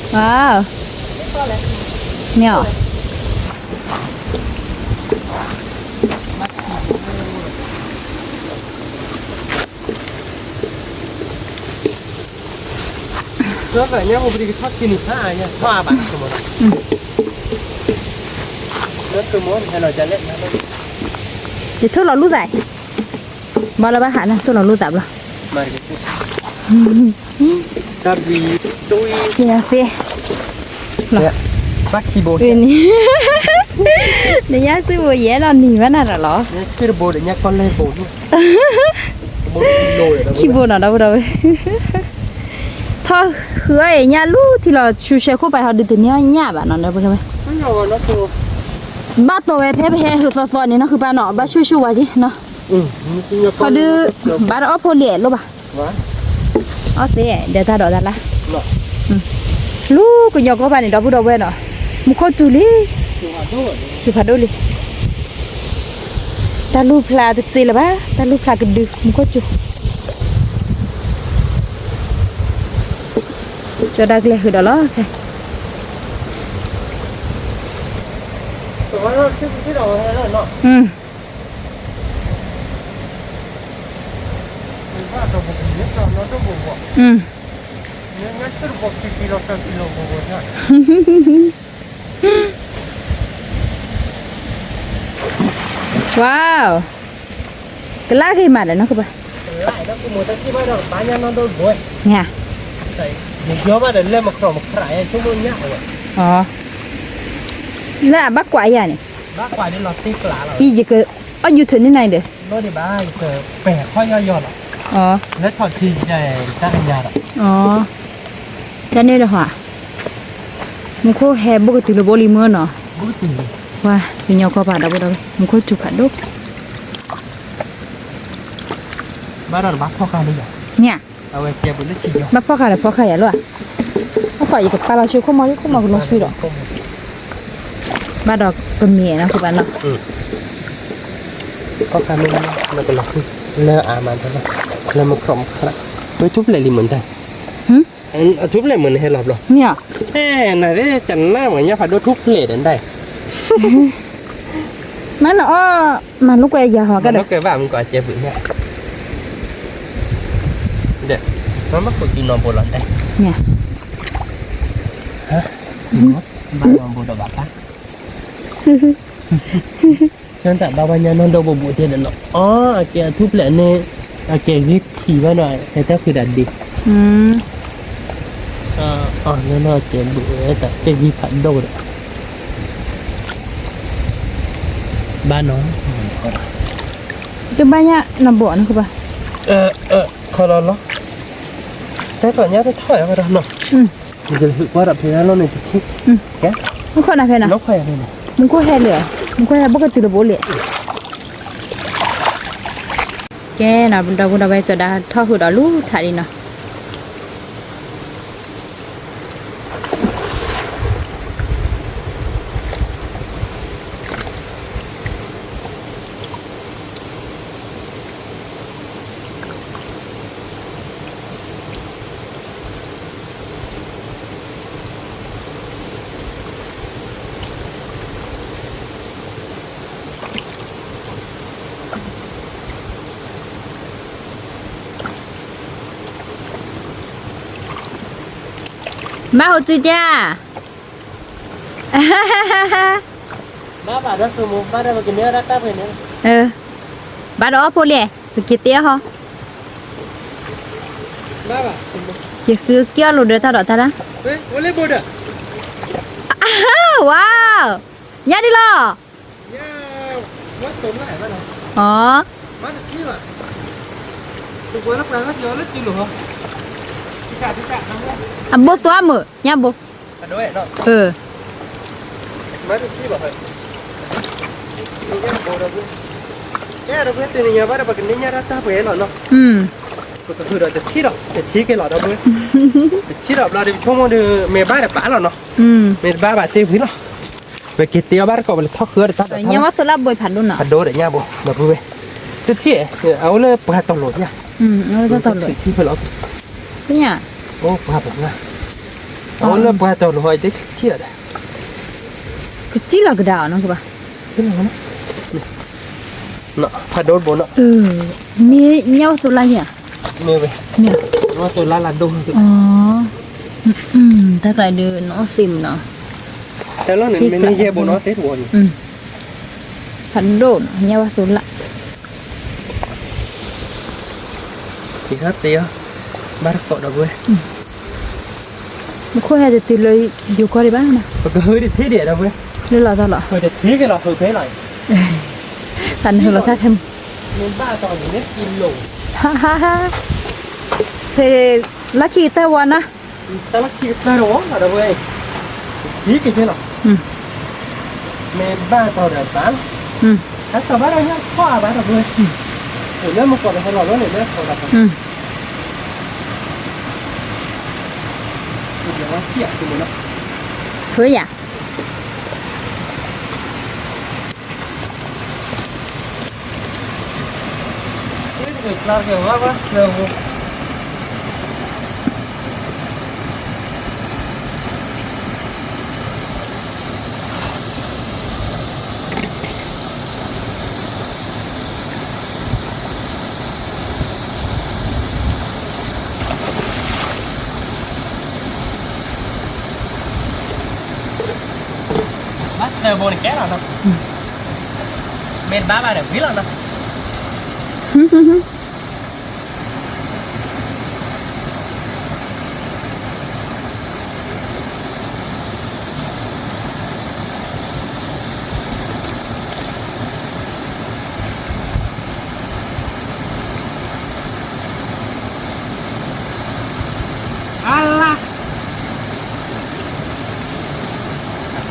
မ့ၢ်အီၤ ယထူၣ်လီၤလူသး, ဘၣ်လၢဘၣ်ဟးန့ၣ် ထူၣ်လီၤလူသးဘျီ, သ့, နညၣ်စုပူၤ ယဲလီၤနံၤဘၣ်နၤဒီးလီၤ, ခံဘိနီၤ ဒီပုၢ်ဒီဝဲၢ်, ထီၣ်ဃုအီၣ်အံၤ ညၣ်လူထံလီၤဆူရှဲခိၣ်ပၤ ဟီဒုးတနံၤညၣ်ဘၣ်နီၤ ဒီပုၢ်ဒီဝဲၢ်, ဘၣ်တီဝဲဖဲပဟဲဟုးသီသီန့ၣ် နီၢ်ဃုာ်ပၢ်နီၤ ဘၣ်ဆူၣ်ဆူၣ်ဝဲက့နီၤ, ဟီဒုး ဘၣ်တအီၣ်ဖိလံာ်လိၣ်ဘၣ်, အီၣ်သ့ ဒီးတၢ်ဒီးတၢ်လၢ လူၤကညီကီၢ်ပၤန့ၣ် ဒီပုၢ်ဒီဝဲၢ်နီၤ, မူခိၣ်စူၤလံ, စူၤဖးဒိၣ်လံ, တၢ်လူၤဖျါတစ့လၢၤဘၣ်, တၢ်လူၤဖျါကဒု မူခိၣ်စူၤ, ကၠီၤဒၣ်ကျဲဃုာ်ဒီးလီၤ, ဝါ, ကလၢဂ့ၤမးဒီးနီၢ်ကပၤ, ညါ, လၢအဘၣ်ကွၢ်ယၤန့ၣ်, အံၤယက, အီၣ်ယူၤထုးန့ၢ်နၤဒီး, တၢ်န့ၣ်ဒီးဟါ, မူခိၣ်ဟဲဘိၣ်ကတုၤလၢဘိလံမၢနီၤ, ဝါ, ကညီကီၢ်ပၤဒီပုၢ်ဒီဝဲၢ် မူခိၣ်ထူဖးဒိၣ်, ညါ, ဘၣ်ဖီၣ်ဃာ်ဒီးဖီၣ်ဃာ်ယၤလီၤဧါ, ဘၣ်ဃးယကပာ်လီၤဆူခိၣ်မီၤလံ ခိၣ်မီၤကလီၤဆူဒီး, ဘၣ်ဒီးကမ့ၢ်နီၢ်ကပၤနီၤ, လၢအမၤ, လၢမူခိၣ်မီၤ, ဝဲထူၣ်ဖျဲးလံမုၢ်ဒၣ်, ထူၣ်ဖျဲးမုၢ်န့ၣ်ဟဲလီၤဘျီ, မ့ၢ်, နသ့ၣ်ကနၣ်မ့ၢ်ညါဖးဒိၣ်ထူၣ်ဖျဲးဒီးဒၣ် မ့ၢ်နအီၣ်, မၤလိကွဲးယၤဟီကဒီး, ကဲဘၣ်မူကီးကဲဘုးန့ၣ်, ဒီး, မ့ၢ်မ့ၢ်ခိၣ်ကံနီၢ်ဘိလီၤဒဲး, မ့ၢ်, ဘၣ်နီၢ်ဘိဒီးဘၣ်ဖး, တၢ်ဘၣ်ဝဲညါနီၢ်ဒီဘိဘိတဲဒီးနီၤ, အကဲအထူၣ်ဖျဲးန့ၣ်, အကဲဂ့ၤထံၣ်ဘၣ်ဒီး ဟဲတၢ်ဃုာ်ဒၣ်ဒ့, အနီၢ်ကဲဘုးဝဲတၢ်ကဲဂ့ၤဖးဒိၣ်ဒီး, ဘၣ်နီၢ်, တဘၣ်ညါနီၢ်ဘိနီၢ်ကပၤ, ခီလီၤလီၤ, တၢ်ကီၢ်ညါတထီၣ်ယၤဒီးနီၤ, ယကလဲၤဟုးကွၢ်ဒီးဖဲလီၤန့ၣ်တထံၣ်, မူခိၣ်နၤဖဲနၤ, မူခိၣ်ဟဲလၢ, မူခိၣ်ဟဲဘိၣ်ကတုၤလၢဘိလံ ကဲနီၤ ဒီပုၢ်ဒီဝဲၢ်ကၠီၤဒၣ်ထီၣ်ဟုၣ်ဒီးလူၤထးဒံးနီၤ, ဘၣ်ဟိးစုကၢ်, ဘၣ်ဒီးအီၣ်ဖိလံ, ပက့ၤတ့အီၣ်ဟီ, က့ၤဃုက့ၤအီၣ်လိာ်ဒီးတၢ်ဒီးတၢ်လၢ, ဝါ, ညါဒ်လီၤ, အီ, အဘိသွါမုာ် ညါဘိ, အ, ပကဃုာ်ဒီးတထံၣ်ဒီး, တထံၣ်က့ၤလီၤဒီး, တထံၣ်ဒီးဘျီဒီးပဆိကမိၣ်ဒီး မ့ၢ်ဘၣ်ဒီးပာ်လီၤနီၤ, မ့ၢ်တဘၣ်ဘၣ်သ့ဝံၤလီၤ, ပက့ၤတ့အီၣ်ဘၣ်တကိးပလဲၤထီၣ်ဃုအီၣ်ဒီးတၢ်ဒီးတၢ်လၢ, ဖးဒိၣ်ဒီးညါဘိ ဒီပုၢ်ဝဲၢ်, တထံၣ်, အအိၣ်လၢပှၤတီၤလိာ်ညါ, ထံဖဲလီၤ, ပှၤပှၤ, အအိၣ်လၢပှၤတီၤလိာ်ဟီတထံၣ်ဒီး, ကစံၣ်လီၤကဒါအီၤနီၤကဘၣ်, ဖးဒိၣ်တဘိနီၤ, မ့ၢ်ညၣ်ဝၣ်သိလါယၤ, မ့ၢ်ဝဲ, မ့ၢ်, ဝၣ်သိလါလၢဒိၣ်, တၢ်ကျါဒုးနီၣ်သ့ၣ်မနီၤ, တၢ်လီၢ်န့ၣ်မ့ၢ်ယဲၢ်ဘိနီၤသ့ၣ်တဝီန့ၣ်, ဖးဒိၣ်နီၤ ညၣ်ဝၣ်သိလါ ယဟဲတ့အီၤ, ဘၣ်တကိးဒီပုၢ်ဝဲၢ်, မူခိၣ်ဟဲတတုၤလၢယိၤကီၢ်ဒံးဘၣ်နီၤ, ပကဟုတထံၣ်ဒံးဒီပုၢ်ဝဲၢ်, လၢလီၤတၢ်လီၤ, တထံၣ်က့ၤလီၤဟုးဖဲလီၤ, တၢ်နဟုးလီၤတၢ်ခဲမုၢ်, ဖဲလီၢ်ခံကတၢၢ်ဝီနီၤ, တၢ်လီၢ်ခံကတၢၢ်ဝီဒီပုၢ်ဝဲၢ်, ထံၣ်က့ၤလီၤ, မ့ၢ်ဘၣ်တီၤဒီးဘၣ်လီၤ, ဟဲတီၤဘၣ်ဒီးညၣ်ဖီၣ်ဘၣ်ဒီပုၢ်ဝဲၢ်, လၢမူကီးဒီးဟဲလီၤလီၤန့ၣ်လၢဖီၣ်ဒီးဖီၣ်, ယဝဲထံၣ်အီၤန့ၣ်လီၤ, ဖုယၤ ဘၣ်တဘိန့ၣ်ကဲလီၤနီၤ, မ့ၢ်တဘၣ်ဘၣ်ဒီးဝံၤလီၤနီၤ. အလါ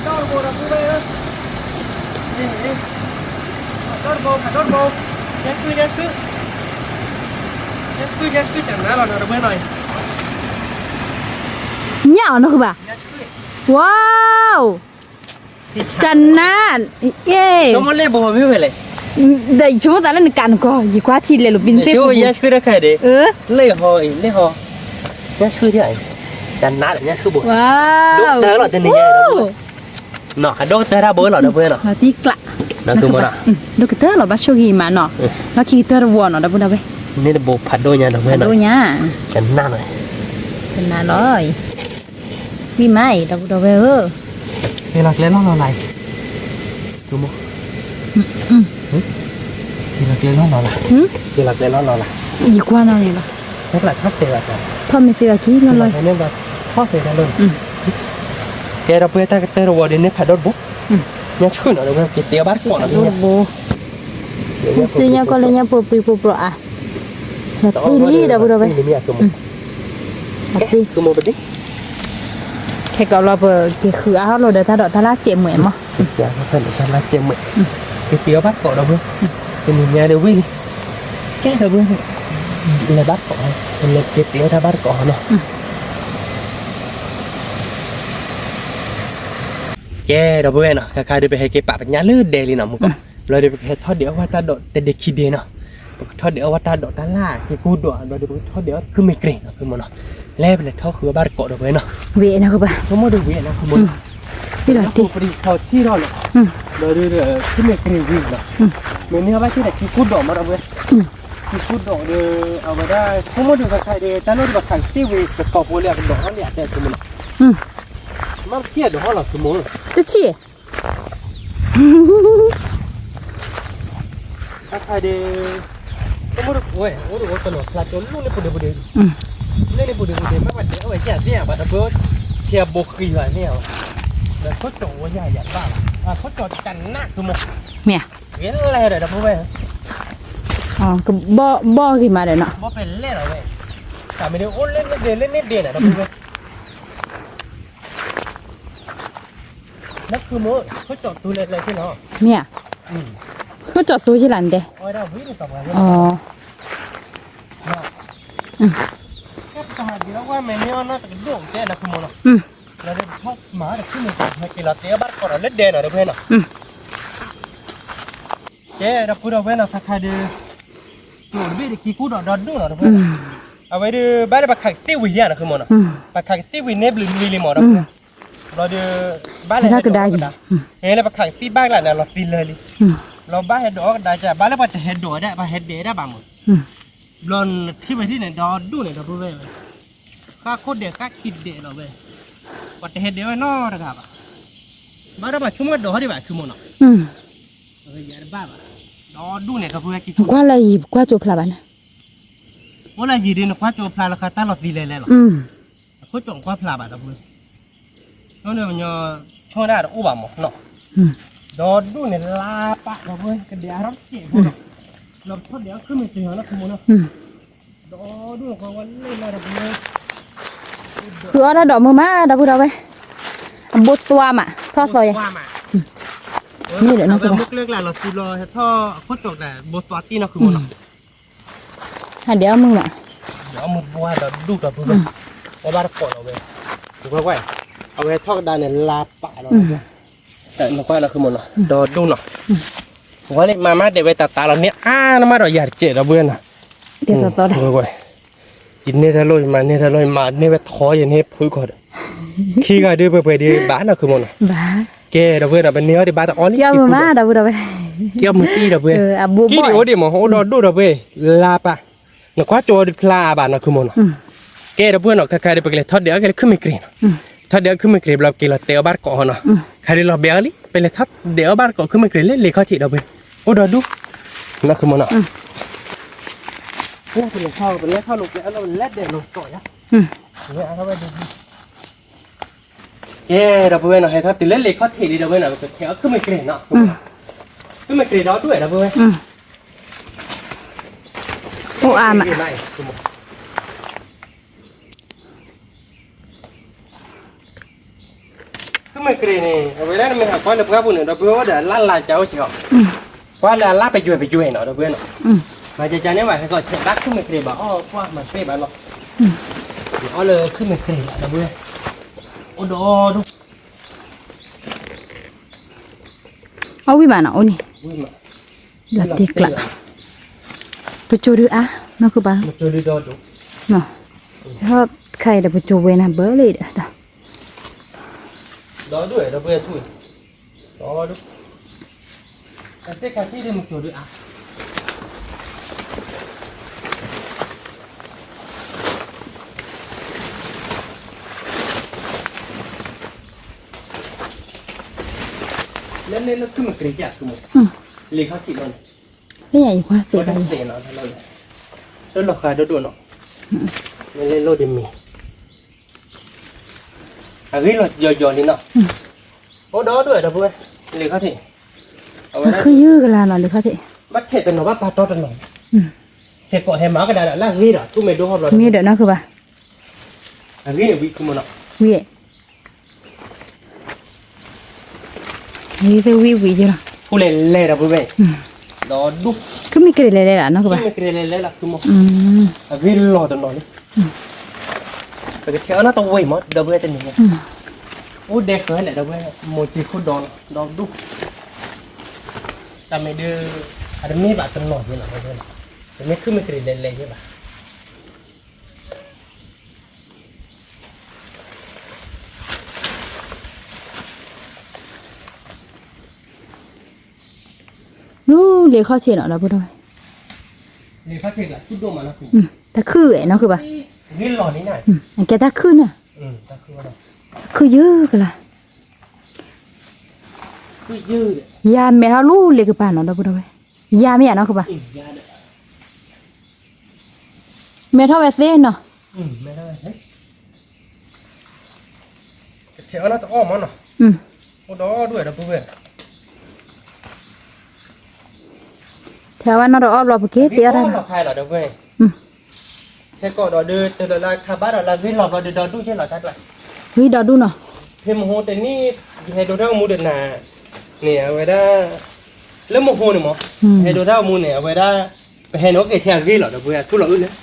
ဒီဘိဒီပုၢ်ဝဲၢ်ဧၢ, ဒီဘိ ဒီဘိ, ယဲၢ်ခု ယဲၢ်ခု, ယဲၢ်ခု ယဲၢ်ခု တနါလီၤနီၤ ဒီပုၢ်ဝဲၢ်နီၤ, ညၣ်အီၤနီၢ်ခုဘၣ်, ဝါ တနါ, ဆိကမိၣ်လၢဘိမ့ၢ်ဝဲလဲၣ်, ဒီးယဆိကမိၣ်သးလၢနကးနကီၢ် ယကွၢ်ထံလဲၤလိာ်ပံနသ့ၣ်ပူၤ, ယဲၢ်ဆှုတခါဒ့, လၢဟီအံၤ လၢဟီ, ယဲၢ်ဆှုဒ်အံၤ, တနါဒီးယဲၢ်ဆှုဘိ, ဒိၣ်ကတၢၢ်လီၤတနံၤညါ, နီၤ အဒိၣ်ကတၢၢ်တၢ်ဘိလီၤ ဒီပုၢ်ဝဲၢ်နီၤ, ဒိၣ်ကတၢၢ်လီၤ ဘၣ်ဆိၣ်ဂ့ၤမးနီၤ, လီၢ်ခံကတၢၢ်တဝီနီၤ ဒီပုၢ်ဝဲၢ်, န့ၣ်တဘိဖးဒိၣ်ညါ ဒီပုၢ်ဝဲၢ်နီၤ, ဒိၣ်ညါ, တနါလီၤ, တနါလီၤ, ဝံၤမးအံၤ ဒီပုၢ်ဝဲၢ်ဧၢ, က့ၤလီၤကျဲလီၢ်လီၤလၢ်, က့ၤလီၤကျဲလီၢ်လီၤလၢ်, က့ၤလီၤကျဲလီၢ်လီၤလၢ်, ယကွၢ်နီၤန့ၣ်လီၤ, ထီၣ်မ့ၢ်သ့ဘၣ်က့ၤလီၤလီၤ, ထီၣ်သ့ဒၣ်လီၤ, ကဲ ဒီပုၢ်ဝဲၢ် တၢ်ကတၢၢ်တဝီဒီးန့ၣ်ဖးဒိၣ်တဘိ, ညၣ်ဆှုနီၤ ဒီပုၢ်ဝဲၢ် က့ၤတ့အီၤဘၣ်တကိးနီၤ, တဘိ မ့ၢ်စ့ညါကီၢ်လၢညါပိာ်ပြံပိာ်ပြိးအါ, လီၤတ့ၢ်လံ ဒီပုၢ်ဝဲၢ်, ခဲကီး လီၤပက့ၤဃုအါထီၣ်လိာ်ဒီးတၢ်ဒိးတၢ်လၢ်စဲးမှဲးမး, တၢ်လၢ်စဲးမှဲး, က့ၤတ့အီၤဘၣ်တကိး ဒီပုၢ်ဝဲၢ်, တနံၤညါဒီးဝံၤလံ, ကဲ ဒီပုၢ်ဝဲၢ်, လဲၤဘၣ်တကိး, က့ၤတ့အီၤတၢ်ဘၣ်တကိးနီၤ ကဲ ဒီပုၢ်ဝဲၢ်နီၤ ခါခါဒီး ပဟဲက့ၤပာ်ပညၣ်လၢဒဲလံနီၤ မုၢ်ကီး, ဘျီဒီး ပကဟဲထီၣ်ဒဲးအီၣ်ဝဲတၢ်ဒိးတဒ့ခံဒဲနီၤ, ပကထီၣ်ဒဲးအီၣ်ဝဲတၢ်ဒိးတၢ်လၢ်က့ၤကိၢ်ဒိး, ဘျီဒီး ပကထီၣ်ဒဲးအီၣ်ခုမ့ၢ်ကြ့ၤနီၤ ခုမီၤနီၤ, လဲၤပလဲၤထီၣ်ဃုအီၤဘၣ်တကိး ဒီပုၢ်ဝဲၢ်နီၤ, ဆိကမိၣ်ဒီးဝံၤနီၤ ခုမီၤနီၤ, ပထီၣ်ထံထီၣ်လီၤ, ဘျီဒီး ခုမ့ၢ်ကြ့ၤဝံၤနီၤ, မ့ၢ်န့ၢ်အီၤဘၣ်က့ၤဒီးက့ၤကိၢ်ဒိးမး ဒီပုၢ်ဝဲၢ်, က့ၤကိၢ်ဒိးဒီး အဝဲဒၣ် ဆိကမိၣ်ဒီး ခါခါဒီး တၢ်လိၣ်ဒီး ပခးကသ့ၣ်ဝံၤ ကတီၤဖိလၢအကဒိးထီၣ်လံ အတဲ ခုမီၤနီၤ, မ့ၢ်ကသ့ၣ်အဒိးထီၣ်လီၤ ခုမီၤ, တဆံး အခါဒီး ကမိၣ်တဝဲ အိၣ်တဝဲတနီၤ ဖျါကၠိလၢန့ၣ်ပူၤဒ့ပူၤဒ့, လၢန့ၣ်ပူၤဒ့ပူၤဒ့ မ့ၢ်ပှၤဒဲအီၣ်ဝဲယၤသ့ၣ်ဧါ ပှၤတဘိ ထံအဘိဃံဘၣ်သ့ၣ်ဧါ, ဒီးခိၣ်ကၠီဝဲယၤယၤဘၣ်လီၤ, ခိၣ်ကၠီတနးကမိၣ်, မ့ၢ်ဧါ, ဂ့ၤလဲၣ်ဒီး ဒီပုၢ်ဝဲၢ်, ကဘီၣ်ဂ့ၤမးဒီးနီၤ, ဘီၣ်ပဲလဲၣ်လီၤဝဲ, တၢ်မ့ၢ်ဒ်အိၣ်လၢန့ၣ်ဒ့လၢန့ၣ်ဒ့န့ၣ် ဒီပုၢ်ဝဲၢ် နဖုမိၢ် ခိၣ်ကၠီတူလဲၤလဲၤသ့ၣ်နီၤ, မ့ၢ်ဧါ, ခိၣ်ကၠီတူယ့ၣ်လၢနဒဲ, အဝဲဒၣ်ဝံၤန့ၣ်ကီးပှၤ, ကဲပတဟးဒံးလီၤဝဲ မ့ၢ်န့ၢ်အီၤနီတကဒိၣ်ကဲနဖုမိၢ်နီၤ, လီၤဒီးပထီၣ်မၤတဖုမ့ၢ်ဟဲက့ၤလီၤတဲအီၤဘၣ်တကိးဒီးလၢဒဲနီၤ ဒီပုၢ်ဝဲၢ်နီၤ, ကဲဒီပုၢ်ဒီပုၢ်ဝဲၢ်နီၤ ခါခါဒီး ကျိာ်တဘ့ၣ်ဒီးက့ၤကူၣ်ဒီးဒီဒူၣ်နီၤ ဒီပုၢ်ဝဲၢ်နီၤ, အဝဲဒီးဘၣ်လၢပခးကသ့ၣ်ဝံၤယၤနီၤ ခုမီၤနီၤ, ပခးကသ့ၣ်ဝံၤန့ၣ်ဘျုးလွံၢ်လံမး ဒီပုၢ်ဝဲၢ်, ဘျီဒီး ဘၣ်လၢဟဲဒိးကဒါ, ဟဲလၢပခးကသ့ၣ်ဘၣ်ကလးန့ၣ် လီၤသံလၢာ်လံ, လီၤဘၣ်ဟဲဒိးအီၣ်ကဒါက ဘၣ်လၢပှၤတဟဲဒိးဒၣ် ပှၤဟဲဒဲးဒၣ်ဘၣ်မး, ဘျီနထံၣ်ဝဲဒ်န့ၣ် ဒီဒူၣ်န့ၣ် ဒီပုၢ်ဝဲၢ်, ဃၣ်ခိၣ်ဒဲးဃၣ်ခံဒဲးလီၤဝဲ, ပှၤတဟဲဒဲးဝဲနီတဂၤဘၣ်, ဘၣ်ဒီးပှၤဆိကမိၣ်ဒိးဒံးဘၣ် ခုမီၤနီၤ, ယတဘၣ်ဘၣ်, ဒီဒူၣ်န့ၣ် ဒီပုၢ်ဝဲၢ် ကွၢ်လၢယံၤ ကွၢ်ကၠိဖျါဘၣ်န့ၣ်, အိၣ်လၢယံၤဒ်နကွၢ်ကၠိဖျါလီၤ ခါတၢ်လီၤသံလဲၤလဲၤလီၤ, အခိၣ်ကၠီကွၢ်ဖျါဘၣ် ဒီပုၢ်ဝဲၢ်, ဆိကမိၣ်ဒၣ်တအိၣ်ဘၣ်မးနီၤ, ဒီဒူၣ်န့ၣ် လါပာ် ဒီပုၢ်ဝဲၢ် ကဒဲးအါထီၣ်တစဲးဖိနီၤ, လီၤထီၣ်ဒဲးအီၣ်ခုမ့ၢ်တ့ၢ်နီၤ ခုမီၤနီၤ, ဒီဒူၣ်န့ၣ် ကွၢ်ဝဲလၢလါ ဒီပုၢ်ဝဲၢ်, ဃုအီၣ်တၢ်ဒိးမုၢ်မး ဒီပုၢ်ဒီပုၢ်ဝဲၢ်, အဘိသွါမး ထီၣ်သီယဲ, မ့ၢ်ဒီးနီၤ မုၢ်ကျၢၢ်ကျါလီၤသူလီၤ ဟဲထီၣ်အခိၣ်ကၠီကျါ ဘိသွါတံၢ်နီၤ ခုမီၤနီၤ, ဟးဒဲးအီၣ်မုၢ်မး, ဒဲးအီၣ်မုၢ်ဘှါဒီဒူၣ် ဒီပုၢ်ဝဲၢ်, အဘၣ်တကိးလီၤဝဲ, ကွၢ်ကွၢ်, အဝဲထီၣ်ကဒါန့ၣ် လါပာ်လီၤ, နကွၢ်နီၤ ခုမီၤနီၤ ဒီဒူၣ်နီၤ, ဝဲန့ၣ် မၤမၤဒဲးဝဲတၢ်သးလီၤန့ၣ် အါနမးဒီးယၤတစဲး ဒီပုၢ်ဝဲၢ်နီၤ, ကွၢ်ကွၢ် ယန့ၢ်တၢ်လိၣ် ယမၤန့ၢ်တၢ်လိၣ် ယမၤန့ၢ်ဝဲထီ ယန့ၢ်ဖုကီၢ်ဒီး, ခံဂၤဒုးပှဲၤပှဲၤဒုးဘၣ်နီၤ ခုမီၤနီၤ, ကဲ ဒီပုၢ်ဝဲၢ်နီၤ ပန့ၢ်အီၣ်ဒံးဘၣ်တအီၣ်လံ, ကဲမုၢ်တံၢ် ဒီပုၢ်ဝဲၢ်, ကံၣ်ဒံးအိၣ်ဒံးမး အိၣ်ဒီဒူၣ် ဒီပုၢ်ဝဲၢ်, လါပာ်, နကွၢ်ကၠိတဖျါဘၣ်နီၤ ခုမီၤနီၤ, ကဲ ဒီပုၢ်ဝဲၢ်နီၤ ခါခါဒီး ပကလဲၤထီၣ်ဒဲးအီၣ်က့ၤလၢခုမ့ၢ်ကြ့ၤနီၤ, ထီၣ်ဒဲးအီၣ်ခုမ့ၢ်ကြ့ၤ ဘျီပက့ၤလီၤတဲအီၤဘၣ်တကိးနီၤ, ခါဒီးလီၤဘဲအီၤလံ ပလဲၤထီၣ်ဒဲးအီၣ်ဘၣ်တကိးခုမ့ၢ်ကြ့ၤလၢလ့ၤခီၣ်ထံး ဒီပုၢ်ဝဲၢ် အိၣ်ဒီးဒူၣ်, နၢ်ခုမနီၤ, ပလဲၤထီၣ် ပလဲၤထီၣ်လိာ်ပလဲၤအလီၢ် ပလဲၤဒဲးလိာ်ကီးယါ, ဝဲအါထီၣ်ဝဲဒၣ်ဒူၣ်, ကဲ ဒီပုၢ်ဝဲၢ်နီၤ ဟဲထီၣ်တုၤလၢလ့ၤခီၣ်ထံးလံ ဒီပုၢ်ဝဲၢ်နီၤ ပကထဲအီၣ်ခုၣ်မ့ၢ်ကြ့ၤနီၤ, ခုၣ်မ့ၢ်ကြ့ၤဒီးဒူၣ်ဝဲ ဒီပုၢ်ဝဲၢ်, အိၣ်အါမး ခုၣ်မ့ၢ်ကြ့ၤန့ၣ် အဝဲဒၣ်နမ့ၢ်ဟးကွၢ်လၢပှၢ်ပူၤန့ၣ် ဒီပုၢ်ဝဲၢ်အိၣ်ဒီးအလၣ်လါကအိၣ်က့ၤအီၤ, ကွၢ်လၢအလၣ်ပယွဲၢ်ပယွဲၢ်နီၤ ဒီပုၢ်ဝဲၢ်နီၤ, မၤကကန့ၣ်ဘၣ် ဟဲကီးဆဲးတၢ်ခုၣ်မ့ၢ်ကြ့ၤဘၣ် အီၣ်ကွၢ်မၤသ့ဘၣ်လီၤ, အီၣ်လၢခုၣ်မ့ၢ်ကြ့ၤလီၤ ဒီပုၢ်ဝဲၢ်, အိၣ်ဒီးဒူၣ် အီၣ်ဝံၣ်မးနီၤ အိၣ်န့ၣ်, လီၤတံၢ်ကျး, ပကၠိဒုအါ နီၢ်ကပၤ, ဟဲထီၣ်ခါအံၤဒီးပကၠိဝဲနၤဘၢလံဒီး, ဒီးဒူၣ်, အစ့ခါထံၣ်ဒ်မကၠိဒုအါ လၢန့ၣ်လၢခုၣ်မ့ၢ်ကြ့ၤကၢ်ခုၣ်မ့ၢ်, လ့ၤခီၣ်ထံးလီၤန့ၣ်, လၢယၤယကွၢ်သ့ၣ်ဘၣ်ယၤ, တၢ်လီၤဃာ်ဒိၣ်ဒိၣ်နီၤ, မ့ၢ်လၢလိၣ်ဒ်မ့ၢ်, အဂ့ၢ်လီၤယီၤယီၤလံနီၤ, အိၣ်ဒီးဒိၣ်ဝဲဒီပုၢ်ဝဲၢ်, လ့ၤခီၣ်ထံး, အဝဲဒၣ်ခုၣ်ယုၢ်ကလါနီၤ လ့ၤခီၣ်ထံး, ဘၣ်ထဲးတနီၤဘၣ်ပာ်တီတနီၤ, ဟဲကိးဟဲမၤကဒါဒီးလၢအဂ့ၢ်ဒီး ထူၣ်မ့ၢ်ဒိၣ်ဟီၣ်ဘျီ, မ့ၢ်ဒီးနီၢ်ကပၤ, အဂ့ၢ်န့ၣ်ဝံခုၣ်မ့ၢ်နီၤ, ဝံ ဝံသ့ဝံဝံယလီၤ, ဖူလဲၤလဲၤဒီပုၢ်ဝဲၢ်, ဒီးဒူၣ်, ခုၣ်မ့ၢ်ကြ့ၤလဲၤလဲၤလီၤနီၢ်ကပၤ, မ့ၢ်ကြ့ၤလဲၤလဲၤလီၤခုၣ်မ့ၢ်, အဂ့ၢ်လီၤတနီၤလံ, ပကထဲအီၣ်နီတဝ့ၢ်မ့ၢ် ဒီပုၢ်ဝဲၢ်တနံၤညါ, အိၣ်ဒဲးဃၢၤလဲၣ်ဒီပုၢ်ဝဲၢ် မိၢ်စ့ခိၣ်ဒီးလီၤ ဒီးဒူၣ်, တၢ်မ့ၢ်ဒုး, အတမ့ၢ်ဘၣ်တနီၤယလီၤ, တမ့ၢ်ခုၣ်မ့ၢ်ကြ့ၤလဲၤလဲၤယဘၣ် လူလ့ၤခီၣ်ထံးနီၤ ဒီပုၢ်ဝဲၢ်, တၢ်ခုၣ်ဝဲနီၢ်ကပၤ, အကဲတၢ်ခုၣ်န့ၣ်, ခုၣ်ယုၢ်ကလါ, ယၤမဲာ်ထီၣ်လူလ့ၤကပၤနီၤ ဒီပုၢ်ဝဲၢ်, ယၤမ့ၢ်ယၤနီၢ်ကပၤ, မဲာ်ထီၣ်ဝဲသ့နီၤ ထဲအီၣ်နီတအီၣ်မ့ၢ်နီၤ, အိၣ်ဒီးဒူၣ်ဝဲဒီပုၢ်ဝဲၢ်, ထဲအီၣ်ဝဲနီတအီၣ်ဘျီပက့ၤတဲအီၣ်တၢ်, ခဲကိးဒီးဒုးတလၢခါဘၣ်ဒီးလၢဂ့ၢ်လီၤဘျီဒုးဒီဒူၣ်က့လီၤတၢ်ကျါ, ဂ့ၢ်ဒီဒူၣ်နီၤ, ဖဲမဟိတနံၣ်, ယဟဲဒိးတၢ်မူဒီးနၤ, န့ၣ်အဝဲဒၣ်, လၢမဟိန့ၣ်မ့ၢ်, ဟဲဒိးတၢ်မူန့ၣ် အဝဲဒၣ်, ပဟဲန့ၣ်အိၣ်က့ၤထဲအဂ့ၢ်လီၤ ဒီပုၢ်ဝဲၢ် အထူၣ်လီၤအုၣ်လၢ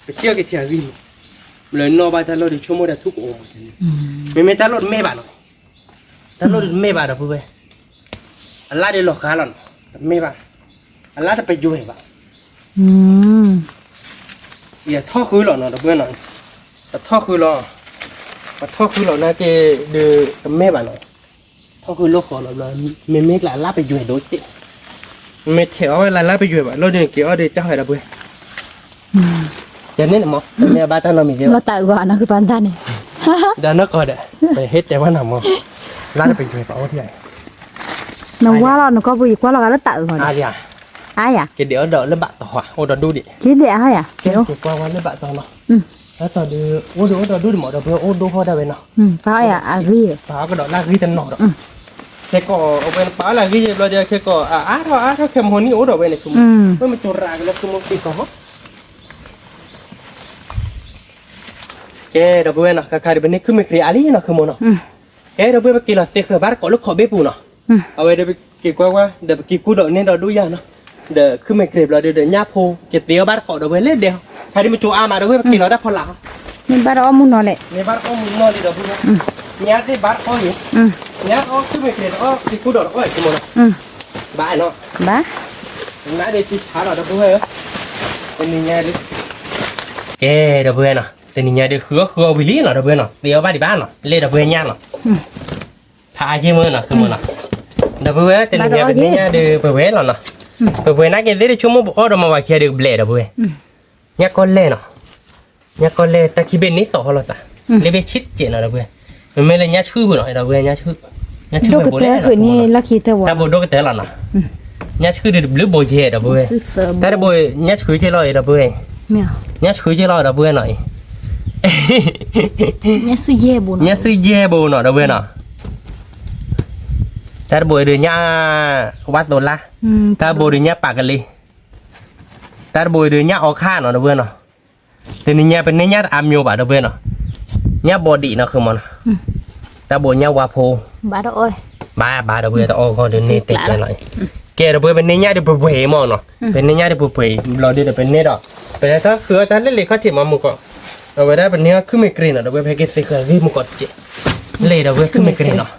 ပထံၣ်အီၣ်က့ၤထံအဂံၢ်မး, လၢနီၢ်ဘၣ်တၢ်လီၢ်ဒီးဆိကမိၣ်ဒီးထူၣ်ကအိၣ်မး, မ့မ့ၢ်တၢ်လီၢ်တမ့ၢ်ဘၣ်နီၤ, တၢ်လီၢ်တမ့ၢ်ဘၣ်ဒီပုၢ်ဝဲၢ်, အလါဒီးလီၤဃာ်လီၤနီၤ, တမ့ၢ်ဘၣ်, အလါတပယွဲၢ်ဘၣ်, ယထီၣ်ဃုလီၤနီၤ ဒီပုၢ်ဝဲၢ်နီၤ, ပထီၣ်ဃုလီၤ, ပထီၣ်ဃုလီၤနာ်က့ဒီးတမ့ၢ်ဘၣ်နီၤ, ထီၣ်ဃုလိာ်ဃီလီၤဘျီ, မ့မ့ၢ်ကျါအလါပယွဲၢ်ဒိၣ်က့ၢ်, မ့ၢ်ထဲးအီၣ်ဝဲလၢလါပယွဲၢ်ဘၣ် လီၤဒုးက့ၤအီၣ်ဒီးကၢ်ဃဲဒီပုၢ်ဝဲၢ် ယန့ၣ်န့ၣ်မ့ၢ် တမ့ၢ်ဘၣ်တၢ်နီတမံၤသ့ဘၣ် လီၤတၢ်အုးဂီၤနီၢ်ကပၤတၢ်န့ၣ် ဒီးနီၢ်ကီၢ်ဒီး ဟဲတဲဝဲနၤမ့ၢ် လါတပယွဲၢ်ပှၤအိၣ်ထံၣ်ဧါ နဝါလီၤနကီၢ်ပူၤ ယကွၢ်လီၤဂာ်လၢတၢ်အုးဂီၤဒီး အါယၤ က့ၤဒဲးအီၣ်ဒီးလၢဘၣ်တီၤဧါ အိၣ်ဒီးဒူၣ်ဒံး က့ၤဒဲးအါယၤ က့ၤကွၢ်ဝဲလၢဘၣ်တီၤလီၤ လၢတီၤဒီး အိၣ်ဒီးအိၣ်ဒီးဒူၣ်ဒံးမ့ၢ်ဒီး ပအိၣ်ဒိၣ်ဃီဒၣ်ဝဲနီၤ ပာ်အီၣ်ယၤအဂ့ၢ် ပာ်အီၣ်ကဒီးလၢအဂ့ၢ်တနီၤဒီး ခဲကိး အဝဲပာ်အီၣ်လၢအဂ့ၢ်ယဘျီဒီး ခဲကိး အအါထီၣ်အါထီၣ်ခဲမဟိနံၣ်အိၣ်ဒီးဝဲန့ၣ် ဝဲမ့ၢ်ကၠိရၤကလၢခုမိၣ်သ့ကီး ကဲ ဒီပုၢ်ဝဲၢ်နီၤ ခါခါဒီးပန့ၢ်ခုမ့ၢ်ကြ့ၤအါလံနီၤ ခုမိၣ်နီၤ ကဲ ဒီပုၢ်ဝဲၢ် ပက့ၤလီၤသ့ဃၢၤဘၣ်တကိးလၢခီးဘ့ၣ်ပူၤနီၤ အဝဲဒီးပက့ၤကွၢ်ကွၢ် ဒီးပက့ၤကူဒီးန့ၢ်ဒီးဒူၣ်ယၤနီၤ ဒီးခုမ့ၢ်ကြ့ၤဘျီဒီး ညၣ်ဖိက့ၤသ့အီၣ်ဘၣ်တကိးဒီးဝဲလၢဒဲး ခါဒ်မ့ၢ်ကၠိအါမး ဒီပုၢ်ဝဲၢ် ပက့ၤလီၤတၢ်ဖီလာ် မ့ၢ်ဘၣ်တအီၣ်မူနီၤလဲၣ် မ့ၢ်ဘၣ်တအီၣ်မူနီၤလံဒီပုၢ်ဝဲၢ် ညၣ်သ့ၣ်ဘၣ်တအီၣ်ယံၤ ညၣ်အီၣ်ခုမ့ၢ်ကြ့ၤတအီၣ်က့ၤကူဒီးတအီၣ် ခုမိၣ်နီၤ ဘၣ်နီၤ ဘၣ် နၤဒီးထံဆါလီၤ ဒီပုၢ်ဝဲၢ်ဧၢ တနံၤညါဒုး ကဲ ဒီပုၢ်ဝဲၢ်နီၤ တနံၤညါဒုး ဃုအီၣ်ဃုအီၣ်ဝံၤလံနီၤ ဒီပုၢ်ဝဲၢ်နီၤ သ့အီၣ်ဘၣ်ဒံးဘၣ်နီၤ လဲၣ်ဒီပုၢ်ဝဲၢ်ညၣ်နီၤ ဖးအါက့ၢ်မ့ၢ်နီၤ ခုမိၣ်နီၤ ဒီပုၢ်ဝဲၢ် တနံၤညါပန့ၢ်ညၣ်ဒုး ပဝဲလီၤနီၤ ပဝဲနာ်က့ၤသ့ၣ်တဆိကမိၣ် ပအီၣ်ဒီးမၤဝၤခံဂၤဒုး ကဘျဲးဒီပုၢ်ဝဲၢ် ညၣ်ကီၢ်လဲၢ်နီၤ ညၣ်ကီၢ်လဲၢ် တၢ်ခံဘ့ၣ်န့ၣ်သီၣ်ဟီၣ်လီၤသး လၢဘ့ၣ်ဆံးတစဲးနီၤ ဒီပုၢ်ဝဲၢ် မ့မ့ၢ်လၢညၣ်ဆူၣ်ပူၤနီၤ ဒီပုၢ်ဝဲၢ် ညၣ်ဆူၣ် ညၣ်ဆူၣ်ဖဲဘိလဲၣ် တၢ်ဘိဒိၣ်ကတၢၢ်လီၤနီၤ ညၣ်ဆှုၣ်ဒုးတဘျုးဘိယဲၢ်ဒီပုၢ်ဝဲၢ်, တၢ်တဘိညၣ်ဆှုၣ်က့လီၤအံၤဒီပုၢ်ဝဲၢ်, ညၣ်ဆှုၣ်က့လီၤဒီပုၢ်ဝဲၢ်နီၤအံၤ, ညၣ်ဆှုၣ်ယဲၢ်ဘိနီၤဒီပုၢ်ဝဲၢ်နီၤ, တၢ်တဘိအံၤဒုးညၣ်ဝါသိးလါ, တၢ်တဘိဒုးညၣ်ပာ်ကလံၤ, တၢ်တဘိအံၤဒုးညၣ်အီခါနီၤဒီပုၢ်ဝဲၢ်နီၤ, တနံၤညါပန့ၢ်ညၣ်တအါမျိၤဘၣ်ဒီပုၢ်ဝဲၢ်နီၤ, ညၣ်ဘီဒံးနီၤဃုမီၤနီၤ, တၢ်ဘိညၣ်ဝါဖိ, ဘၣ်ဘၣ်ဒီပုၢ်ဝဲၢ်တအီၣ်ဂီၢ်ဒုးန့ၢ်တဲကျဲလီၤအံၤ, ကဲဒီပုၢ်ဝဲၢ်ပန့ၢ်ညၣ်ဒုးပှဲၤပှဲၤအံၤမီၤနီၤ, ပန့ၢ်ညၣ်ဒုးပှဲၤပှဲၤအံၤ ဘျီဒုးဒီးပန့ၢ်ဒီး, ပလဲၤထီၣ်ဃုအီၣ်တၢ်လၢလံာ်ခီၣ်ထံးမီၤမုၢ်ကီး, အဝဲဒၣ်ပန့ၢ်အီၣ်ခုမ့ၢ်ကြ့ၤနီၤဒီပုၢ်ဝဲၢ် ပဟဲက့ၤသ့ဃာ်ဂ့ၢ်မုၢ်ကီးတကဲး, လဲၤဒီပုၢ်ဝဲၢ်ခုမ့ၢ်ကြ့ၤနီၤ,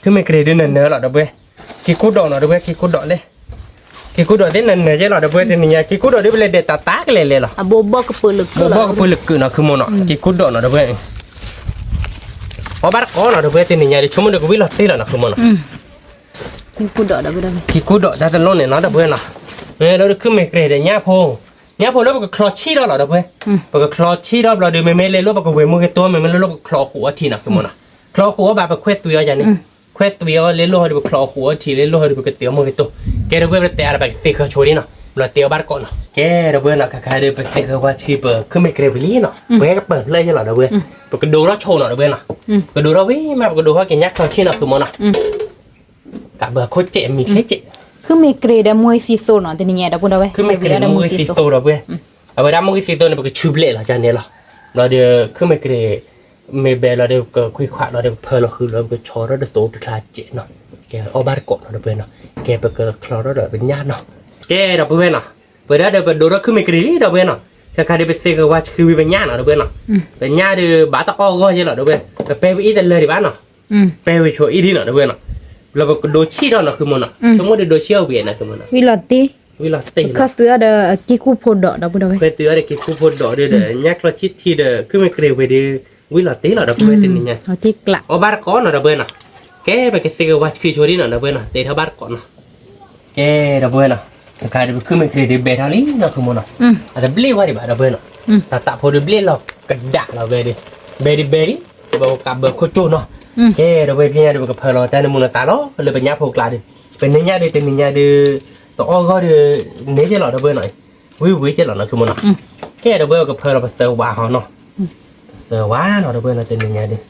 ခုမ့ၢ်ကြ့ၤဒုးနၢၤနၢၤလီၤဒီပုၢ်ဝဲၢ်, က့ၤကိၣ်ဒီးနီၤဒီပုၢ်ဝဲၢ် က့ၤကိၣ်ဒီးလဲၣ် က့ၤကိၣ်ဒီးသ့ၣ်နၢၤနၢၤကဲလီၤဒီပုၢ်ဝဲၢ် တနံၤညါ က့ၤကိၣ်ဒီးဒုးပလဲၤဒဲးတၢ်တၢ်ကလဲၤလဲၤလီၤ, ဘိးဘီၣ်ကပၢၤလၢကုးနီၤ ခုမီၤနီၤ က့ၤကိၣ်ဒီးနီၤဒီပုၢ်ဝဲၢ်, အီၣ်ဘၣ်တကိးနီၤဒီပုၢ်ဝဲၢ် တနံၤညါဒုး ဆိကမိၣ်ဒုးကဝံၣ်လီၤတ့ၢ်လီၤနီၤ ခုမီၤနီၤ, က့ၤကိၣ်ဒီးတၢ်တလိၣ်န့ၣ်နီၤဒီပုၢ်ဝဲၢ်နီၤ, မ့ၢ်လၢဒုးခုမ့ၢ်ကြ့ၤဒီးညၣ်ဖိ, ညၣ်ဖိလၢပကချီဆံၣ်ထီၣ်လီၤဒီပုၢ်ဝဲၢ်, ပကချီဆံၣ်ထီၣ်ဘျီဒုး မ့မ့ၢ်လဲၤလိၣ်ပကဝဲၤမုၢ်ဂ့ၤတိၢ် မ့မ့ၢ်လဲၤလိၣ်ပကချီအဃိးအထံနီၤ ခုမီၤနီၤ, ချီအဃိးအဘၣ်ပခွဲးသွံးအီၤယၤန့ၣ်, ခွဲးသွံးအီၤလဲၤလိၣ်ဟီဒုးပချီအဃိးအထံ လဲၤလိၣ်ဟီဒုးပကတ့ၤအီၣ်မုၢ်ဂ့ၤတိၢ်, ကဲဒီပုၢ်ဝဲၢ် ပတဲအါဒီးပကသ့ဃၢၤဆိဒ်နီၤ, ဘျီတ့ၤအီၣ်ဘၣ်တကိးနီၤ, ကဲဒီပုၢ်ဝဲၢ်နီၤ ခါခါဒုး ပသ့ဃၢၤဝါဆှံပခုမ့ၢ်ကြ့ၤဝံၤလံနီၤ, ပဟဲကပၢၤဖျၢၣ်ယဲလီၤဒီပုၢ်ဝဲၢ်, ပကဒိးထီၣ်ဆိနီၤဒီပုၢ်ဝဲၢ်နီၤ, ပကဒိးထီၣ်ဝံၤမး ပကဒိးထီၣ်က့ၤညၣ်ချီဆံၣ်နီၤ ခုမီၤနီၤ, ကးဘၢခိၣ်စဲးမံၤချ့စဲး, ခုမ့ၢ်ကြ့ၤဒီးမုၢ်ဂ့ၤသံသိနီၤ တနံၤညါဒီပုၢ်ဝဲၢ်, ခုမ့ၢ်ကြ့ၤဒီးမုၢ်ဂ့ၤသံသိဒီပုၢ်ဝဲၢ်, အဝဲဒၣ်မုၢ်ဂ့ၤသံသိန့ၣ် ပကဆူဘျဲးလီၤကန့ၣ်လီၤ, ဘျီဒီး ခုမ့ၢ်ကြ့ၤ မ့ၢ်ဘဲလီၤဒီး ပကခွံခွးလီၤဒီး ပကဖၢလီၤဃုာ်လီၤ ပကဆီထီၣ်တသိးတချါစဲးနီၤ, ကဲအီၣ်ဘၣ်တကိးနီၤဒီပုၢ်ဝဲၢ်နီၤ, ကဲပကချီထီၣ်ဒီးပညၣ်နီၤ, ကဲဒီပုၢ်ဝဲၢ်နီၤ, ပဝဲဒၣ်ဒီးပဒိးထီၣ်ခုမ့ၢ်ကြ့ၤလံဒီပုၢ်ဝဲၢ်နီၤ, ခါခါဒုးပသ့ဃၢၤဝါဆှံဝံၤပညၣ်နီၤဒီပုၢ်ဝဲၢ်နီၤ, ပညၣ်ဒုးဘၣ်တအီၣ်ဂီၢ်ယဲလီၤဒီပုၢ်ဝဲၢ်, ပပဲဝံၤအံၤတလၢဒံးဘၣ်နီၤ, ပဲဝံၤဆိအံၤဒံးနီၤဒီပုၢ်ဝဲၢ်နီၤ, လၢပကဒိးဆံၣ်ထီၣ်နီၤ ခုမီၤနီၤ, ဆိကမိၣ်ဒုးဒိးဆံၣ်အီၤဝံၤနီၤ ခုမီၤနီၤ, ဝံၤလီၤတ့ၢ်, ဝံၤလီၤတ့ၢ်လီၤ, ခီၣ်သုအီၤဒီးက့ၤကူၣ်ဖိဒီးဒီပုၢ်ဝဲၢ်, ခီၣ်သုအီၤဒီးက့ၤကူၣ်ဖိဒီးဒုးဒီး ညၣ်ချီဆံၣ်ထံဒီး ခုမ့ၢ်ကြ့ၤဝံၤဒီး ဝံၤလီၤတ့ၢ်လီၤဒီပုၢ်ဝဲၢ် တနံၤညါ, အီၣ်ဘၣ်တကိးနီၤဒီပုၢ်ဝဲၢ်နီၤ, ကဲပကသ့ဃၢၤဝါဆှံဆိဒံးနီၤဒီပုၢ်ဝဲၢ်နီၤ, တ့ထီၣ်ဘၣ်တကိးနီၤ, ကဲဒီပုၢ်ဝဲၢ်နီၤ, ခါခါဒုးပခုမ့ၢ်ကြ့ၤဒုးဘဲထီၣ်လံနီၤ ခုမီၤနီၤ, အတဘျ့ၣ်ဝဲဒံးဘၣ်ဒီပုၢ်ဝဲၢ်နီၤ, တၢ်သးဖိဒုးဘျ့ၣ်လီၤကဒါလီၤဝဲဒုး, ဘဲဒုးဘဲလံ, ပကးဘၢခိၣ်ကၠိနီၤ, ကဲဒီပုၢ်ဝဲၢ် ဖဲညါဒုး ပကဖၢလီၤတၢ်နၢမူနသးလီၤ လၢပညၣ်ဖိကျါဒုး, ပန့ၢ်ညၣ်ဒုး တနံၤညါဒုး တအီၣ်ဂီၢ်ဒုး န့ၢ်ကဲလီၤဒီပုၢ်ဝဲၢ်နီၤ, ဝံၤဝံၤကဲလီၤနီၤ ခုမီၤနီၤ, ကဲဒီပုၢ်ဝဲၢ် ပကဖၢလီၤပသၢဝါဟီနီၤ, ပသၢဝါနီၤဒီပုၢ်ဝဲၢ်နီၤ တနံၤညါဒုး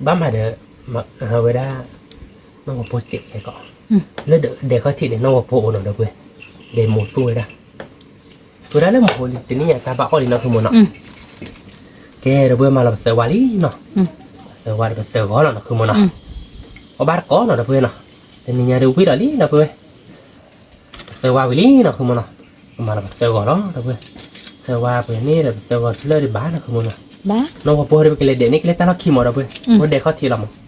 ဘၣ်မၤဒီး ဝဲဒၣ် နီၢ်ဝီၤဖိစဲးခဲကီး, လၢဒဲခီၣ်ထံးန့ၣ် နီၢ်ဝီၤဖိအိၣ်နီၤဒီပုၢ်ဝဲၢ်, ဒဲမိၢ်သူဝဲဒၣ်, ဝဲဒၣ်လၢမိၢ်ဖိလံ တနံၤညါတၢ်ဘၣ်အီၣ်လံနီၤ ခုမီၤနီၤ, ကဲဒီပုၢ်ဝဲၢ် မၤလီၤပသၢဝါလံနီၤ, ပသၢဝါဒီးပသၢဂီၤလီၤနီၤ ခုမီၤနီၤ, အီၣ်ဘၣ်တကိးနီၤဒီပုၢ်ဝဲၢ်နီၤ, တနံၤညါဒုးဝံၤလီၤလံနီၤ ပုၢ်ဝဲၢ် ပသၢဝါဝံၤလံနီၤ ခုမီၤနီၤ, ပမၤလီၤပသၢဂီၤလီၤဒီပုၢ်ဝဲၢ်, သၢဝါပှဲၤန့ၣ်ဒီး ပသၢဂီၤတဖျၢၣ်ဒံးဘၣ်နီၤ ခုမီၤနီၤ, နီၢ်ဝီၤဖိဒီး ပကလဲၤဒဲးန့ၢ်ကလဲၤတၢ်လီၢ်ခံမီၤဒီပုၢ်ဝဲၢ်, အိၣ်ဒဲခီၣ်ထံးလီၤမီၤ,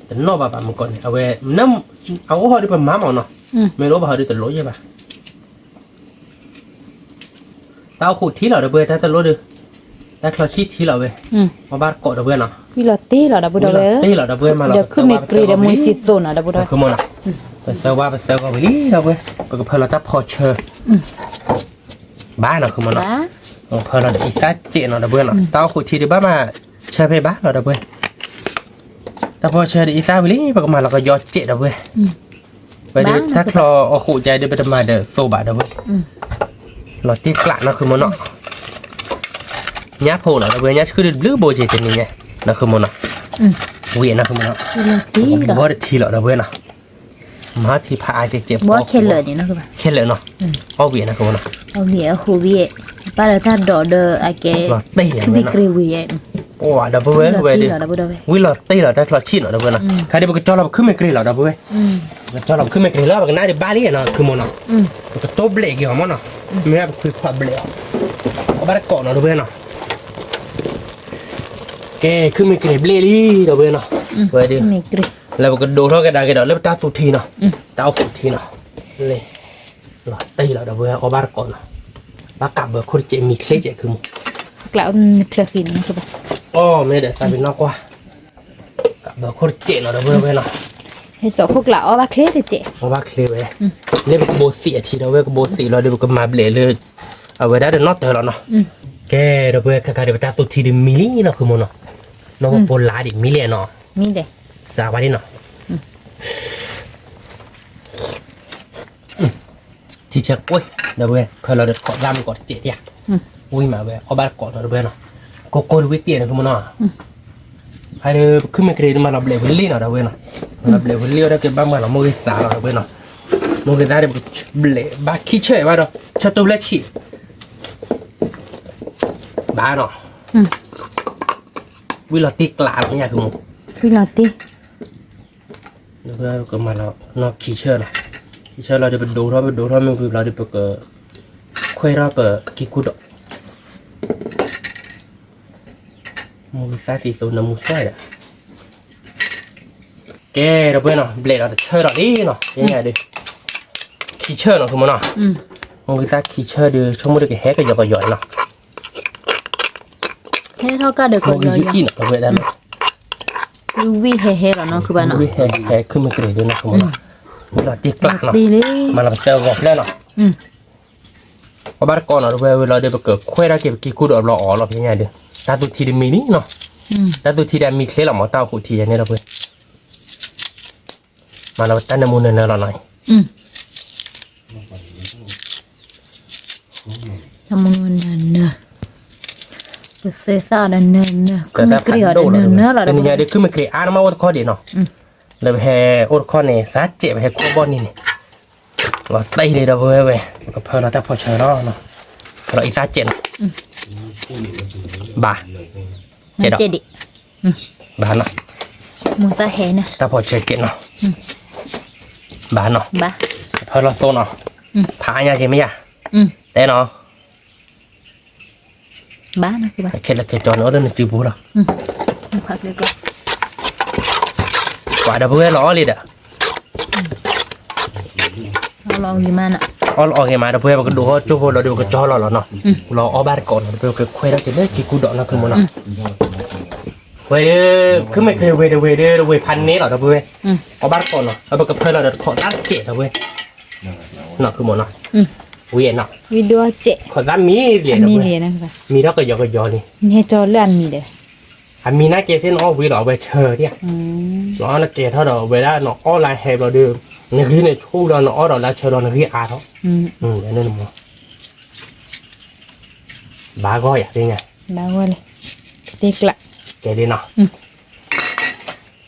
တနီၣ်ဘၣ်ဘၣ်မုၢ်ကီၢ်န့ၣ် အဝဲ အအိၣ်ဟီဒုးပမၤမီၤနီၤ, မ့ၢ်တအိၣ်ဘၣ်ဟီဒုးတလိၣ်ယဲၢ်ဘၣ် တၢ်အိၣ်ဃုာ်ထံလီၤဒီပုၢ်ဝဲၢ် တၢ်တလိၣ်ဒုး, တၢ်ချီဆံၣ်ထံလီၤဝဲ, အီၣ်ဘၣ်တကိးဒီပုၢ်ဝဲၢ်နီၤ, ဝံၤလီၤတ့ၢ်လီၤဒီပုၢ်ဝဲၢ်, ဝံၤလီၤတ့ၢ်လီၤဒီပုၢ်ဝဲၢ် မၤလီၤပသၢဝါပသၢဂီၤဝံၤလံ, ခုမီၤနီၤ, ပသၢဝါပသၢဂီၤဝံၤလံဒီပုၢ်ဝဲၢ်, ပကဖၢလီၤတၢ်ဖီဆၢ ဘၣ်နီၤ ခုမီၤနီၤ, ပကဖၢလီၤဒီးအံသၣ်စဲးနီၤဒီပုၢ်ဝဲၢ်နီၤ, တၢ်အိၣ်ဃုာ်ထံဒုးဘၣ်မး ဆၢဖဲဘၣ်လီၤဒီပုၢ်ဝဲၢ်, တၢ်ဖီဆၢဒီးအံသၣ်ဝံၤလံ ပကမၤလီၤကယီစဲးဒီပုၢ်ဝဲၢ်, ဝဲဒုးတၢ်ချီအီၣ်ဃုာ်ကဲဒုး ပတမၤဒီးသိးဘၣ်ဒီပုၢ်ဝဲၢ်, လီၤတ့ၢ်ကျးနီၤ ခုမီၤနီၤ, ညၣ်ဖိနီၤဒီပုၢ်ဝဲၢ် ညၣ်ဆှုၣ်ဒုးတဘျုးဘိက့ၤတနံၤညါ, နီၤ ခုမီၤနီၤ, ဝံၤနီၤ ခုမီၤနီၤ, ဘီတထံလီၤဒီပုၢ်ဝဲၢ်နီၤ, မၤထံဖးအါကဲကဲ ဘီခဲလၢာ်န့ၣ်နီၤ, ခဲလၢာ်နီၤ, အီၣ်ဝံၤနီၤ ခုမီၤနီၤ, အီၣ်ဝံၤအဟူးဝံၤ, ပၢ်ဒီးတၢ်ဒိးဒီးအကဲ, လီၤတ့ၢ်ဝံၤ, ဒီပုၢ်ဝဲၢ်, ဝံၤလီၤတ့ၢ်လီၤဒီပုၢ်ဝဲၢ်, ခါဒုးပကကၠီလီၤပခုမ့ၢ်ကြ့ၤလီၤဒီပုၢ်ဝဲၢ်, ပကကၠီလီၤပခုမ့ၢ်ကြ့ၤလီၤ ပကနၣ်ဒံးဘၣ်လံနီၤ ခုမီၤနီၤ, ပကတိၢ်ဘျဲးက့ၤအီၤမီၤနီၤ, မ့ၢ်ပခွံခွးဘျဲးအီၤ, အီၣ်ဘၣ်တကိးနီၤဒီပုၢ်ဝဲၢ်နီၤ, ကဲ ခုမ့ၢ်ကြ့ၤဘျဲးလံဒီပုၢ်ဝဲၢ်နီၤ, ဝဲဒုး, လၢပကဒိးထီၣ်ကဒါက့ၤဒီး လၢပတၢ်သူထံနီၤ, တၢ်အိၣ်ဃုာ်ထံနီၤ, လီၤတ့ၢ်လီၤဒီပုၢ်ဝဲၢ် အီၣ်ဘၣ်တကိးနီၤ, ဘၣ်ကးဘၢခိၣ်တစဲးမံၤချ့စဲးခုမီၤ, အီၣ်မ့ၢ်ဒီးသးပ့ၤနီၣ်ကွၢ် ကးဘၢခိၣ်တစဲးနီၤဒီပုၢ်ဝဲၢ်နီၤ, ဟဲကၠီခိၣ်ကျးအီၣ်ဘၣ်ချ့တစဲး, အီၣ်ဘၣ်ချ့ဝဲ, လၢပကဘိသံးအထံဒီပုၢ်ဝဲၢ် ကဘိသံးလီၤဒီး ပကမၤဘျဲးလၢ အဝဲဒၣ်ဒီးနီၣ်တၢၤလီၤနီၤ, ကဲဒီပုၢ်ဝဲၢ် ခါခါဒီးပတၢ်သူထံဒုးမံလံနီၤ ခုမီၤနီၤ, နီၢ်ပိာ်လါဒံးမံလံနီၤ, စးဝါဒ်နီၤ, ထံဆၢကွ့ၢ် ဒီပုၢ်ဝဲၢ် ဖၢလီၤဒီးတခိးသၣ်မုၢ်ကီးတစဲးတယၢ်, ဝံၤမးဝဲ အီၣ်ဘၣ်တကိးနီၤ ဒီပုၢ်ဝဲၢ်နီၤ, ကိၢ်ကိၢ်တဝံၣ်တ့ၢ်န့ၣ် ခမနီၤ, ဖဲလၢပခုမ့ၢ်ကရ့ၣ်မၤလီၤဘျဲးဝံၤလံနီၤ ဒီပုၢ်ဝဲၢ်နီၤ, လီၤဘျဲးဝံၤလံအီၤဒီးကဘၣ်မၤလီၤမိၢ်ဂ့ၤသးလီၤ ဒီပုၢ်ဝဲၢ်နီၤ, မိၢ်ဂ့ၤသးဒီးပကဘျဲးဘၣ်ခံဆၢဘၣ်ဒီး ဆၢတူၢ်လၢဆံး ဘၣ်နီၤ, ဝံၤလီၤတ့ၢ်ကျးလီၤမ့ၢ်ယါကမူ, ဝံၤလီၤတ့ၢ် ကမၤလီၤနီၢ်ခံဆၢနီၤ, ခံဆၢလီၤဒီးပဒိးထီၣ် ပဒိးထီၣ်မ့ၢ်ဝံၤလီၤဒီးပက ခွဲထီၣ်ပကံၢ်ခိၣ်ဒီး မိၢ်ဂ့ၤသၣ်သံသိးနၢမူသွဲဒီး ကဲ ဒီပုၢ်ဝဲၢ်နီၤ ဘျဲးဒီးတဆၢဒီးလံနီၤ, ယဲဒုး ခံဆၢနီၤ ဆိကမိၣ်နီၤ, မိၢ်ဂ့ၤသၣ်ခံဆၢဒီး ဆိကမိၣ်ဒီးကဟဲကယီၤကယီၤနီၤ, ဟဲထီၣ်ကၢ်ဒီးကယီၤကယီၤ, ဝံၣ်ဟဲဟဲလီၤနီၤ ခုဘၣ်နီၤ, ဝံၣ်ဟဲဟဲခုမ့ၢ်ကရ့ၣ်ဒုးနီၤ ဆိကမိၣ်နီၤ, ဝံၤလီၤတ့ၢ်ကျးနီၤ, မၤလီၤပသၢဂီၤဖျၢၣ်နီၤ အီၣ်ဘၣ်တကိးနီၤ ဒီပုၢ်ဝဲၢ်ဝံၤလီၤဒီး ပကခွဲးထီၣ်က့ၤပကံၢ်ခိၣ်ဒီးဘျီအီၤလီၤ ဖဲညါဒုး, တၢ်သူထံတမံၤလံနီၤ, တၢ်သူထံဒီးအမံၤချ့လီၤမး တၢ်အိၣ်ဃုာ်ထံယဲန့ၣ်ဒီပုၢ်ဝဲၢ်, မၤလီၤတၢ်နၢမူနၢနၢလီၤနီၤ, တၢ်မူနၢနၢ, ပသၢသၣ်ဒီးနၢနၢ ခုမ့ၢ်ကရ့ၣ်အီၤဒီးနၢနၢလီၤ တနံၤညါဒုး ခုမ့ၢ်ကရ့ၣ်အါနမးအိၣ်တခီဒံးနီၤ, လၢပဟဲအိၣ်တခီန့ၣ် သးစဲးပဟဲခိၣ်ဘီၣ်န့ၣ်န့ၣ် လီၤတံၢ်လံဒီပုၢ်ဝဲၢ်ဝဲ ပကဖၢလီၤတၢ်ဖီၣ်ဆၢလီၤ, ဖၢလီၤအံသၣ်စဲးနီၤ, ဘၣ်, စဲးဒီး, ဘၣ်နီၤ, တၢ်ဖီၣ်ဆၢစဲးနီၤ, ဘၣ်နီၤ, ဖၢလီၤသိနီၤ, ဖးအါညါက့ၤမ့ၢ်ယါ, တဲနီၤ ခဲလၢာ်ခဲကၠီန့ၣ် အိၣ်လၢနစုပူၤလီၤ, ပှၤဒီပုၢ်ဝဲၢ်လီၤအီၣ်လံဒီး အီၣ်လီၤအီၣ်ဂ့ၤမး ဒီပုၢ်ဝဲၢ် ပကဒိးဟီၣ်ကၠိဖိလီၤဒီး ပကကၠီလီၤလီၤနီၤ, လီၤအီၣ်ဘၣ်တကိးနီၤ ဒီပုၢ်ဝဲၢ် ပကခွဲးထီၣ်က့ၤလၢကံၢ်ခိၣ်ဒီးနီၤ ခုမိၢ်နီၤ, ဝဲ ခုမ့ၢ်ကရ့ၣ်ဝ့ၤတဝ့ၤဒီး တဝ့ၤဖးန့ၣ်လီၤ ဒီပုၢ်ဝဲၢ်, အီၣ်ဘၣ်တကိးနီၤ ပကဖၢလီၤဒီးတခိးသၣ်စဲး ဒီပုၢ်ဝဲၢ်, နီၤ ခုမိၢ်နီၤ, ဝံၤနီၤ, ခိးသၣ်မံလံ ဒီပုၢ်ဝဲၢ်, မံထီၣ်ကယီကယီလံ, နဟဲကၠီလၢအမံၤဒီး အမံၤနာ်က့သ့ၣ်နအီၣ်ဝံၤလီၤ အဝဲဆၢဒၣ်, နအီၣ်နကဲထီၣ်ဒီး အဝဲဒၣ်နအီၣ်လၢဟဲဘျီဒီး နဂံၢ်န့ၣ်ဆူၣ်ဒီး နအီၣ်ဒီးလၢဆၢဒီးနဂံၢ်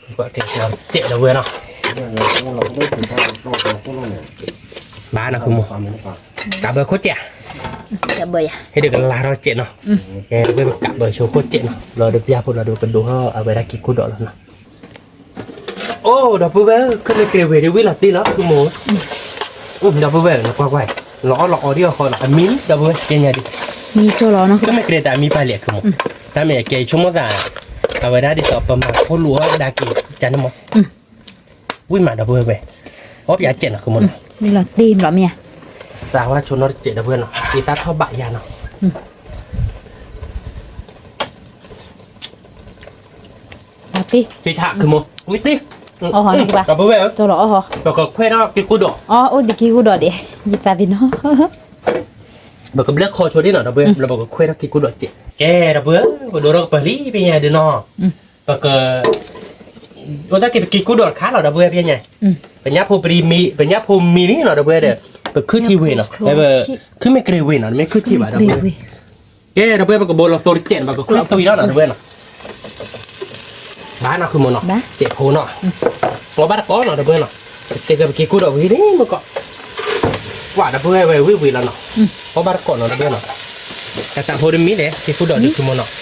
အါထီၣ်, ဘၣ်ဂီၢ်ယၤသ့ၣ်ညါ, ကဲလံနီၤ, စဲးဒီပုၢ်ဝဲၢ်နီၤ, ဘၣ်နီၤ ခုမိၢ်, ကးဘၢခိၣ်စဲး, ဟ့ၣ်ဒုးကလါထီၣ်စဲးနီၤ, ကဲဝဲပကးဘၢဆိခိၣ်စဲးနီၤ လီၤဒီးပျၢ်ဖိလီၤဒီး ပကဒိးထီၣ်အဝဲဒၣ်ကံၢ်ခိၣ်ဒီးလီၤနီၤ အိၣ် ဒီပုၢ်ဝဲၢ် ခုမ့ၢ်ကရ့ၣ်ဝ့ၤဒုး ဝံၤလီၤတ့ၢ်လီၤ ခုမိၢ်, ဒီပုၢ်ဝဲၢ် နကွၢ်ကွၢ်, လီၤအီၣ်လီၤအီဒံးအဃိနီၤ အမံၤ ဒီပုၢ်ဝဲၢ် ကဲညါဒံး, ခုမ့ၢ်ကရ့ၣ်တၢ်အမံၤပာ်လံ ခုမိၢ်, တၢ်မ့ၢ်အကဲဆိကမိၣ်သး အဝဲဒၣ်ဒ်သိးပမၤခိၣ်လူၤအီၣ်ကဒါက့ၤ ကန့ၣ်မး, ဝံၤမး ဒီပုၢ်ဝဲၢ်ဝဲ, အီၣ်ပယါစဲးနီၤ ခုမိၢ်နီၤ, ဝံၤလီၤတ့ၢ်ဘျီမ့ၢ်ဧါ, စးဝါဆိနီတစဲး ဒီပုၢ်ဝဲၢ်နီၤ က့ၤသၣ်ထီၣ်ဘၣ်ယၤနီၤ သ့ဆါ ခုမိၢ် ဝံၤသ့, ဒီပုၢ်ဝဲၢ်ဧၢ, ပကခွဲးထီၣ်ကံၢ်ခိၣ်ဒီး, ပကဘျၢခီဆိဒ်နီၤ ဒီပုၢ်ဝဲၢ် လၢပကခွဲးထီၣ်ကံၢ်ခိၣ်ဒီးစဲး, ကဲ ဒီပုၢ်ဝဲၢ် ပဒိးထီၣ်ကပၢၤလံ ဖဲညါဒုးနီၤ, ပက အိၣ်တၢ်က့ၤပကံၢ်ခိၣ်ဒီးတခါလီၤ ဒီပုၢ်ဝဲၢ် ဖဲညါ, ပညၣ်ဖိပရံမံ ပညၣ်ဖိမံလံနီၤ ဒီပုၢ်ဝဲၢ်ဒီး, ပခုၣ်ထံဝ့ၤနီၤ ခုမ့ၢ်ကရ့ၣ်ဝ့ၤနီၤ မ့ၢ်ခုၣ်ထံဘၣ် ဒီပုၢ်ဝဲၢ် ကဲ ဒီပုၢ်ဝဲၢ် ပကဘိလီၤသိတစဲးနီၤ ပကခွဲးသွံၣ်လီၤနီၤ ဒီပုၢ်ဝဲၢ်နီၤ, ဘၣ်နီၤ ခုမိၢ်နီၤ စဲးဖိနီၤ, အီၣ်ဘၣ်တကိးနီၤ ဒီပုၢ်ဝဲၢ်နီၤ, ပကက့ၤကပကံၢ်ခိၣ်ဒီးဝံၤန့ၣ်မ့ၢ်ကီး, ကွၢ် ဒီပုၢ်ဝဲၢ် ဝဲဝံၤဝံၤလီၤနီၤ, အီၣ်ဘၣ်တကိးနီၤ ဒီပုၢ်ဝဲၢ်နီၤ, တၢ်သးဖိတမံၤလဲၣ် ကံၢ်ခိၣ်ဒီးဒုး ခုမိၢ်နီၤ,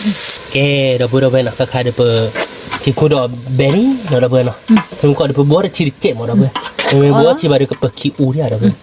ကဲ ဒီပုၢ်ဝဲၢ်နီၤ ခါခါဒီးပ ကံၢ်ခိၣ်ဒီးဘဲလံနီၤ ဒီပုၢ်ဝဲၢ်နီၤ, မ့ၢ်ကီးဒီးပဘိထံတစဲးမး ဒီပုၢ်ဝဲၢ်, မ့ၢ်ဘိထံဘၣ်ဒီးကပကံၢ်အူဒံး ဒီပုၢ်ဝဲၢ်, ဘဲ ဒီ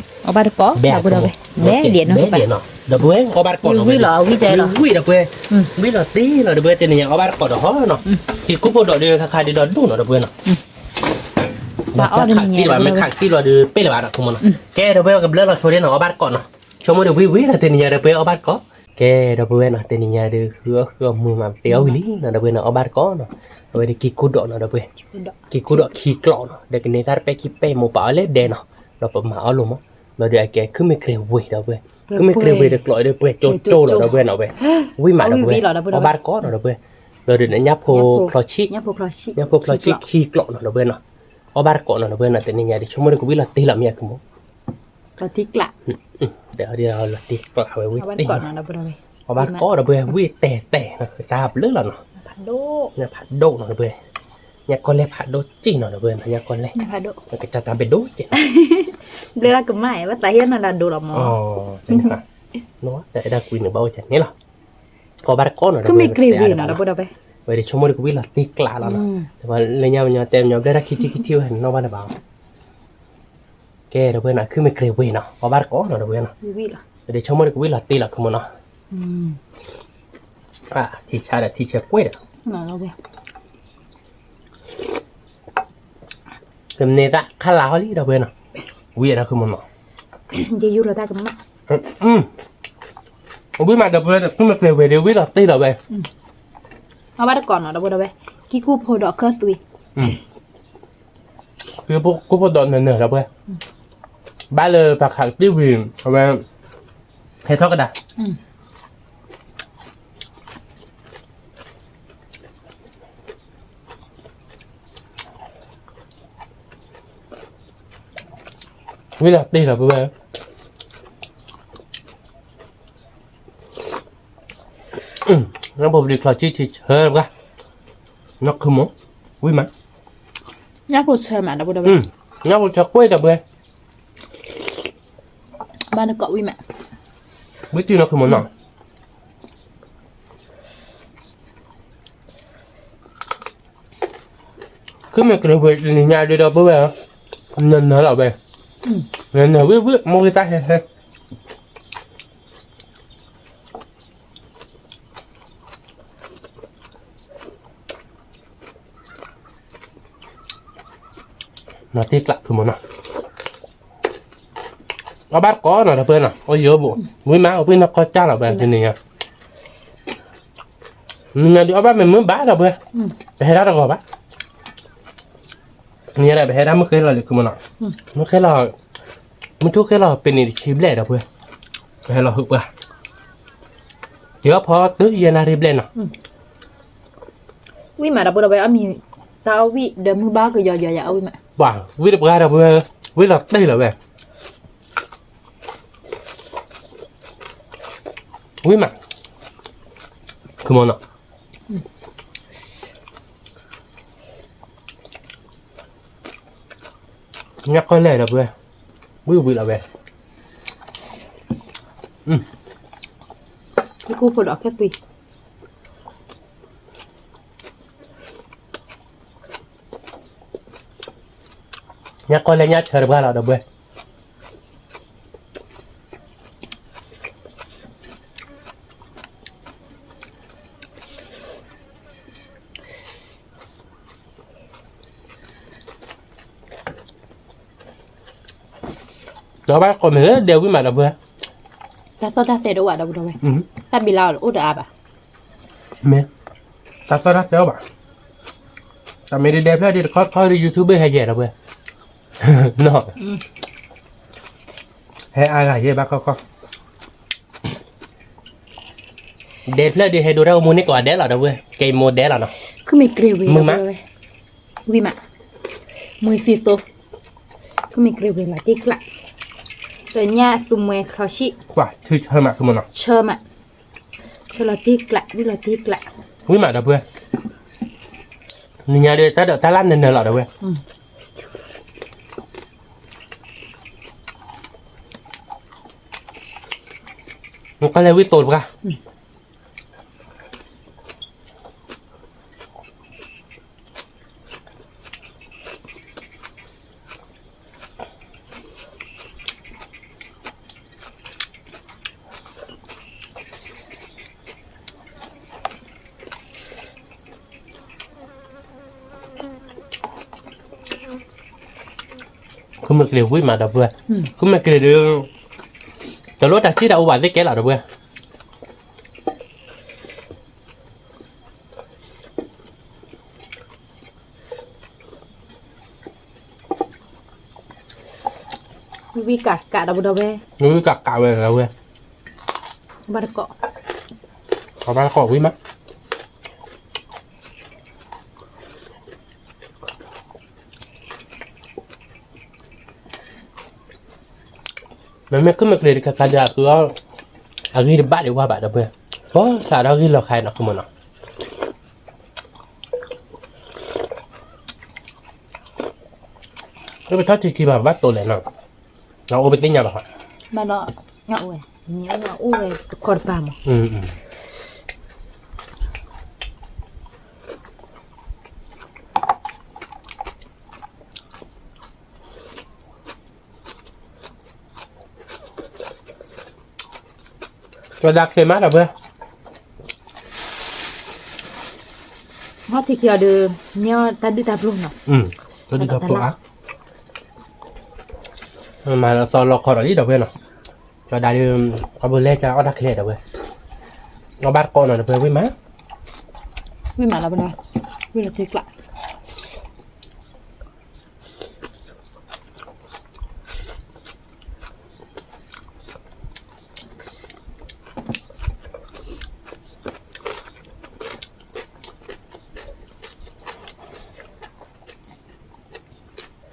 ပုၢ်ဝဲၢ် ဝံၤလီၤ ဝံၤလီၤ ဝံၤလီၤ ဒီပုၢ်ဝဲၢ် ဝံၤလီၤတ့ၢ်လီၤ ဒီပုၢ်ဝဲၢ် တနံၤညါအီၣ်ဘၣ်တကိးဒီးဟီနီၤ, ကံၢ်ခိၣ်ဖိဒီးဒုး ခါခါဒုးဒီးဒိၣ်နီၤ ဒီပုၢ်ဝဲၢ်နီၤ, ခါခါတံၢ်လီၤ မ့ၢ်ခါတံၢ်လီၤဒီး ပ့ၢ်လၢၤဘၣ်နီၤ ခုမိၢ်နီၤ, ကဲ ဒီပုၢ်ဝဲၢ် ကဘျၢလီၤဆိဒၣ်နီၤ အီၣ်ဘၣ်တကိးနီၤ, ဆိကမိၣ်ဒီးဝံၤဝံၤလီၤ တနံၤညါ ဒီပုၢ်ဝဲၢ် အီၣ်ဘၣ်တကိး, ကဲ ဒီပုၢ်ဝဲၢ်နီၤ တနံၤညါဒီး ဃုအီၣ်ဃုအီမုာ်မး ပတဲအီၣ်ဝံၤလံနီၤ ဒီပုၢ်ဝဲၢ်နီၤ အီၣ်ဘၣ်တကိးနီၤ, အဝဲဒၣ်ကံၢ်ခိၣ်ဒီးနီၤ ဒီပုၢ်ဝဲၢ်, ကံၢ်ခိၣ်ဒီးခံကျိးနီၤ ဒီးကန့ၢ်တၢ်တပဲၢ်ခံပဲၢ်မိၢ်ပာ်အီၤလၢဒဲနီၤ, ဒီးပမၤအီၣ်လိာ်မး, ဒီးဒုးအကဲ ခုမ့ၢ်ကရ့ၢ်ဝ့ၤ ဒီပုၢ်ဝဲၢ်, ခုမ့ၢ်ကရ့ၢ်ဝ့ၤတကျိးဒီး ပှဲၤကၠိကၠိလီၤ ဒီပုၢ်ဝဲၢ်နီၤ ဝဲ, ဝံၤမး ဒီပုၢ်ဝဲၢ်, အီၣ်ဘၣ်တကိးနီၤ ဒီပုၢ်ဝဲၢ်, ဒီးဒုးညၣ်ဖိချီဆံၣ်, ညၣ်ဖိချီဆံၣ်ခံကျိးနီၤ ဒီပုၢ်ဝဲၢ်နီၤ, အီၣ်ဘၣ်တကိးနီၤ ဒီပုၢ်ဝဲၢ်နီၤ တနံၤညါဒီး ဆိကမိၣ်ဒီးကဝံၤလီၤတ့ၢ်လီၤ မ့ၢ်ယါ ခုမိၢ်, လီၤတံၢ်ကျး, ဒီးလီၤတံၢ်ကျးဝဲဝံၣ်တံၢ်, အီၣ်ဘၣ်တကိးဒီပုၢ်ဝဲၢ် ဝံၣ်တဲာ်တဲာ်နီၤ တၢ်ဘျုးလီၤနီၤ, ညၣ်ဖးဒိၣ်နီၤဒီပုၢ်ဝဲၢ်, ညၣ်ကီၢ်လဲၢ်ဖးဒိၣ်စ့ၢ်နီၤဒီပုၢ်ဝဲၢ်နီၤ, ညၣ်ကီၢ်လဲၢ်, ကစၢ်တၢ်ဘျုးဒိၣ်စ့ၢ်နီၤ, ဘျုးလၢကမၣ်ဝဲ သးဟ့ၣ်နီၤဒၣ်ဒိလီၤမး, တၢ်အဲၣ်ဒိးကွံန့ၣ်ဘၣ်အိၣ်စ့ၢ်န့ၣ်လီၤ, အီၣ်ဘၣ်တကိးနီၤဒီပုၢ်ဝဲၢ်, ဝဲဒၣ်ဆိကမိၣ်ဒီးကဝံၣ်လီၤတံၢ်ကျးလီၤနီၤ, လၢညါမညီတဲမညီဘျဲၣ်တၢ်ခံထံခံထံဝဲနီၣ်ဘၣ်လၢၤဘၣ် ကဲဒီပုၢ်ဝဲၢ်နီၤ ခုမ့ၢ်ကြ့ၤဝ့ၤနီၤ အီၣ်ဘၣ်တကိးနီၤဒီပုၢ်ဝဲၢ်နီၤ, ဝဲဒၣ်ဆိကမိၣ်ဒီးကဝံၣ်လီၤတံၢ်လီၤ ခုမ့ၢ်နီၤ, ထံဆါဒီးထံဆါကွဲးဒီး, ကမ့ၢ်သးခါလၢ်ဟီလံဒီပုၢ်ဝဲၢ်နီၤ, ဝံၣ်ဒီးခုမ့ၢ်နီၤ, ယယူၢ်လီၤတၢ်ကမၣ်, ဝံၣ်မးဒီပုၢ်ဝဲၢ် ခုမ့ၢ်ကြ့ၤဝ့ၤဒီးဝံၣ်လီၤတံၢ်လီၤဝဲ အီၣ်ဘၣ်တကိးနီၤဒီပုၢ်ဝဲၢ်, ကံၢ်ကူၣ်ဖိဒီးခၢၣ်သွံ ကံၢ်ကူၣ်ဖိဒီးနၢၤနၢၤဒီပုၢ်ဝဲၢ်, ဘၣ်လၢပှၤခးကတံၢ်ဝံၤ အဝဲ ဟဲထီၣ်ကဒါ ဝံၣ်လီၤတံၢ်လီၤပုၢ်ဝဲၢ်, ညၣ်ဖိပျံၤချီဆံထံဆၢတပှၢ်, နီၢ်ခုမ့ၢ်, ဝံၣ်မး, ညၣ်ဖိဆၢမးဒီပုၢ်ဝဲၢ်, ညၣ်ဖိဆၢကွဲးဒီပုၢ်ဝဲၢ်, ဘၣ်နကိးဝံၣ်မး, ဝံၣ်တံၢ်နီၢ်ခုမ့ၢ်နီၤ ခုမ့ၢ်ကြ့ၤဝ့ၤတနံၤညါဒုးဒီပုၢ်ဝဲၢ်ဧၢ, နၢၤနၢၤလီၤဝဲ, နၢၤနၢၤဝံၣ်ဝံၣ် မိၢ်ဂံၢ်သၣ်ဟဲဟဲ, နီၢ်တံၢ်ကျးခုမ့ၢ်နီၤ, အီၣ်ဘၣ်တကိးနီၤဒီပုၢ်ဝဲၢ်နီၤ, အိၣ်ယိာ်ဘိၣ်, ဝံၣ်မး အိၣ်ပှဲၤနီၢ်ကီၢ်ကၢ်လီၤဝဲတနံၤညါ နံၤညါဒုးအီၣ်ဘၣ်မ့ၢ်မုာ်ဘၣ်ဒီပုၢ်ဝဲၢ်, ပဟဲဒၣ်တဂီၤဘၣ်, နံၤညါဒီးပဟဲဒၣ်မုၢ်ဃ့လီၤလံခုမ့ၢ်နီၤ, မုၢ်ဃ့လီၤ, မုၢ်ထူၣ်ဃ့လီၤပ့ၤန့ၣ်တဆံဘျဲၣ်ဒီပုၢ်ဝဲၢ်, ပဟဲလီၤဟုးပှၢ်, ယဖီတယဲၢ်နၣ်ရံၣ်ဘျဲၣ်နီၤ, ဝံၣ်မးဒီပုၢ်ဝဲၢ် အမံၤ, တၢ်အီၣ်ဝံၣ်ဒီးမုၢ်ဘၣ်ကယီယီယၤအီၣ်ဝံၣ်မး, ပှၤဝံၣ်တပှၢ်ဒီပုၢ်ဝဲၢ်, ဝံၣ်လီၤတံၢ်လီၤဝဲ ဝံၣ်မး, ခုမ့ၢ်နီၤ, ညၣ်ကီၢ်လဲၢ်ဒီပုၢ်ဝဲၢ်, ဝံၣ်ဝံၣ်လီၤဝဲ, ကံၢ်ကူၣ်ဖိဒီးခၢၣ်သွံ ညၣ်ကီၢ်လဲၢ်ညၣ်ဆၢတပှၢ်လီၤဒီပုၢ်ဝဲၢ်, ဒီးဘၣ်ကိးမ့ၢ်လၢဒဲဝံၣ်မးဒီပုၢ်ဝဲၢ်, တၢ်သီၣ်တၢ်သဲတအိၣ်ဘၣ်ဒီပုၢ်ဝဲၢ်, တၢ်ဘံလါအီၤအိၣ်တအါဘၣ်, မ့ၢ်, တၢ်သီၣ်တၢ်သဲအိၣ်ဘၣ်, တၢ်မ့ၢ်ဒဲဒဲဖျၢၣ်ဒ်တခီတခီဒ် YouTube ဟဲယဲၢ်ဒီပုၢ်ဝဲၢ်, နီၤ, ဟဲအါဂၤယဲၢ်ဘၣ်ခီခီ ဒဲဖျၢၣ်ဒ်ဟဲဒိတၢ်အိၣ်မူန့ၢ်ကိးဂၤဒဲးလီၤဒီပုၢ်ဝဲၢ်, ကဲမိၢ်ဒဲလီၤနီၤ, ခုမ့ၢ်ကြ့ၤဝ့ၤမုာ်မး, ဝံၣ်မး, မှဲၤသံသိ, ခုမ့ၢ်ကြ့ၤဝ့ၤလီၤတံၢ်ကျး, ဒီးညၣ်သူမှဲချီဆံ, ဆၢမး, ဆၢလီၤတံၢ်ကျး ဝံၣ်လီၤတံၢ်ကျး, ဝံၣ်မးဒီပုၢ်ဝဲၢ်, နံၤညါဒီးတၢ်ဒိးတၢ်လၢနၢၤနၢၤလီၤဒီပုၢ်ဝဲၢ် နကလဲၤဝံသိးတပှၢ်, ခုမ့ၢ်ကြ့ၤဝံၣ်မးဒီပုၢ်ဝဲၢ်, ခုမ့ၢ်ကြ့ၤဒီး တလိၣ်တၢ်ထံၣ်တၢ်အိၣ်ဘၣ်သ့ၣ်ကဲလီၤဒီပုၢ်ဝဲၢ် ဝံၣ်ကးကးဒီပုၢ်ဝဲၢ်, ဝံၣ်ကးကးဝဲဝဲ, ဘၣ်တကိး, ဘၣ်တကိးဝံၣ်မး. မ့မ့ၢ်ခုၣ်မ့ၢ်ကျ့ၤတခါခါဒီးအသုအီၣ် အဂံၢ်တဘၣ်ဒံးဝဲဘၣ်ဒီပုၢ်ဝဲၢ်, ပှၤသးဒီးဂံၢ်လီၤခါနီၤ ကမနီၤ, ပထီၣ်ထံခံဘၣ် ဘၣ်တိၤလဲၣ်နီၤ, အအိၣ်ပသ့ၣ်ညါဘၣ်, ဘၣ်ဒီး အအိၣ်ဝဲ အိၣ်ဝဲတခီတပၤမး. ကၠီၤဒၣ်ချ့မးဒီပုၢ်ဝဲၢ်, ဟီၣ်ထံခံအီၤဒီး မ့ၢ်တၢ်ဒုၣ်တၢ်ပျိၢ်နီၤ, တၢ်ဒုၣ်တၢ်ပျိၢ်အါ, မၤလီၤသီလီခီဒီးလံဒီပုၢ်ဝဲၢ်နီၤ, ကၠီၤဒၣ်ဒီး အဝဲလဲၤကၠီအီၣ်တၢ်ချ့ဒီပုၢ်ဝဲၢ်, အီၣ်ဘၣ်တကိးနီၤဒီပုၢ်ဝဲၢ် ဝံၣ်မး, ဝံၣ်မးလီၤပ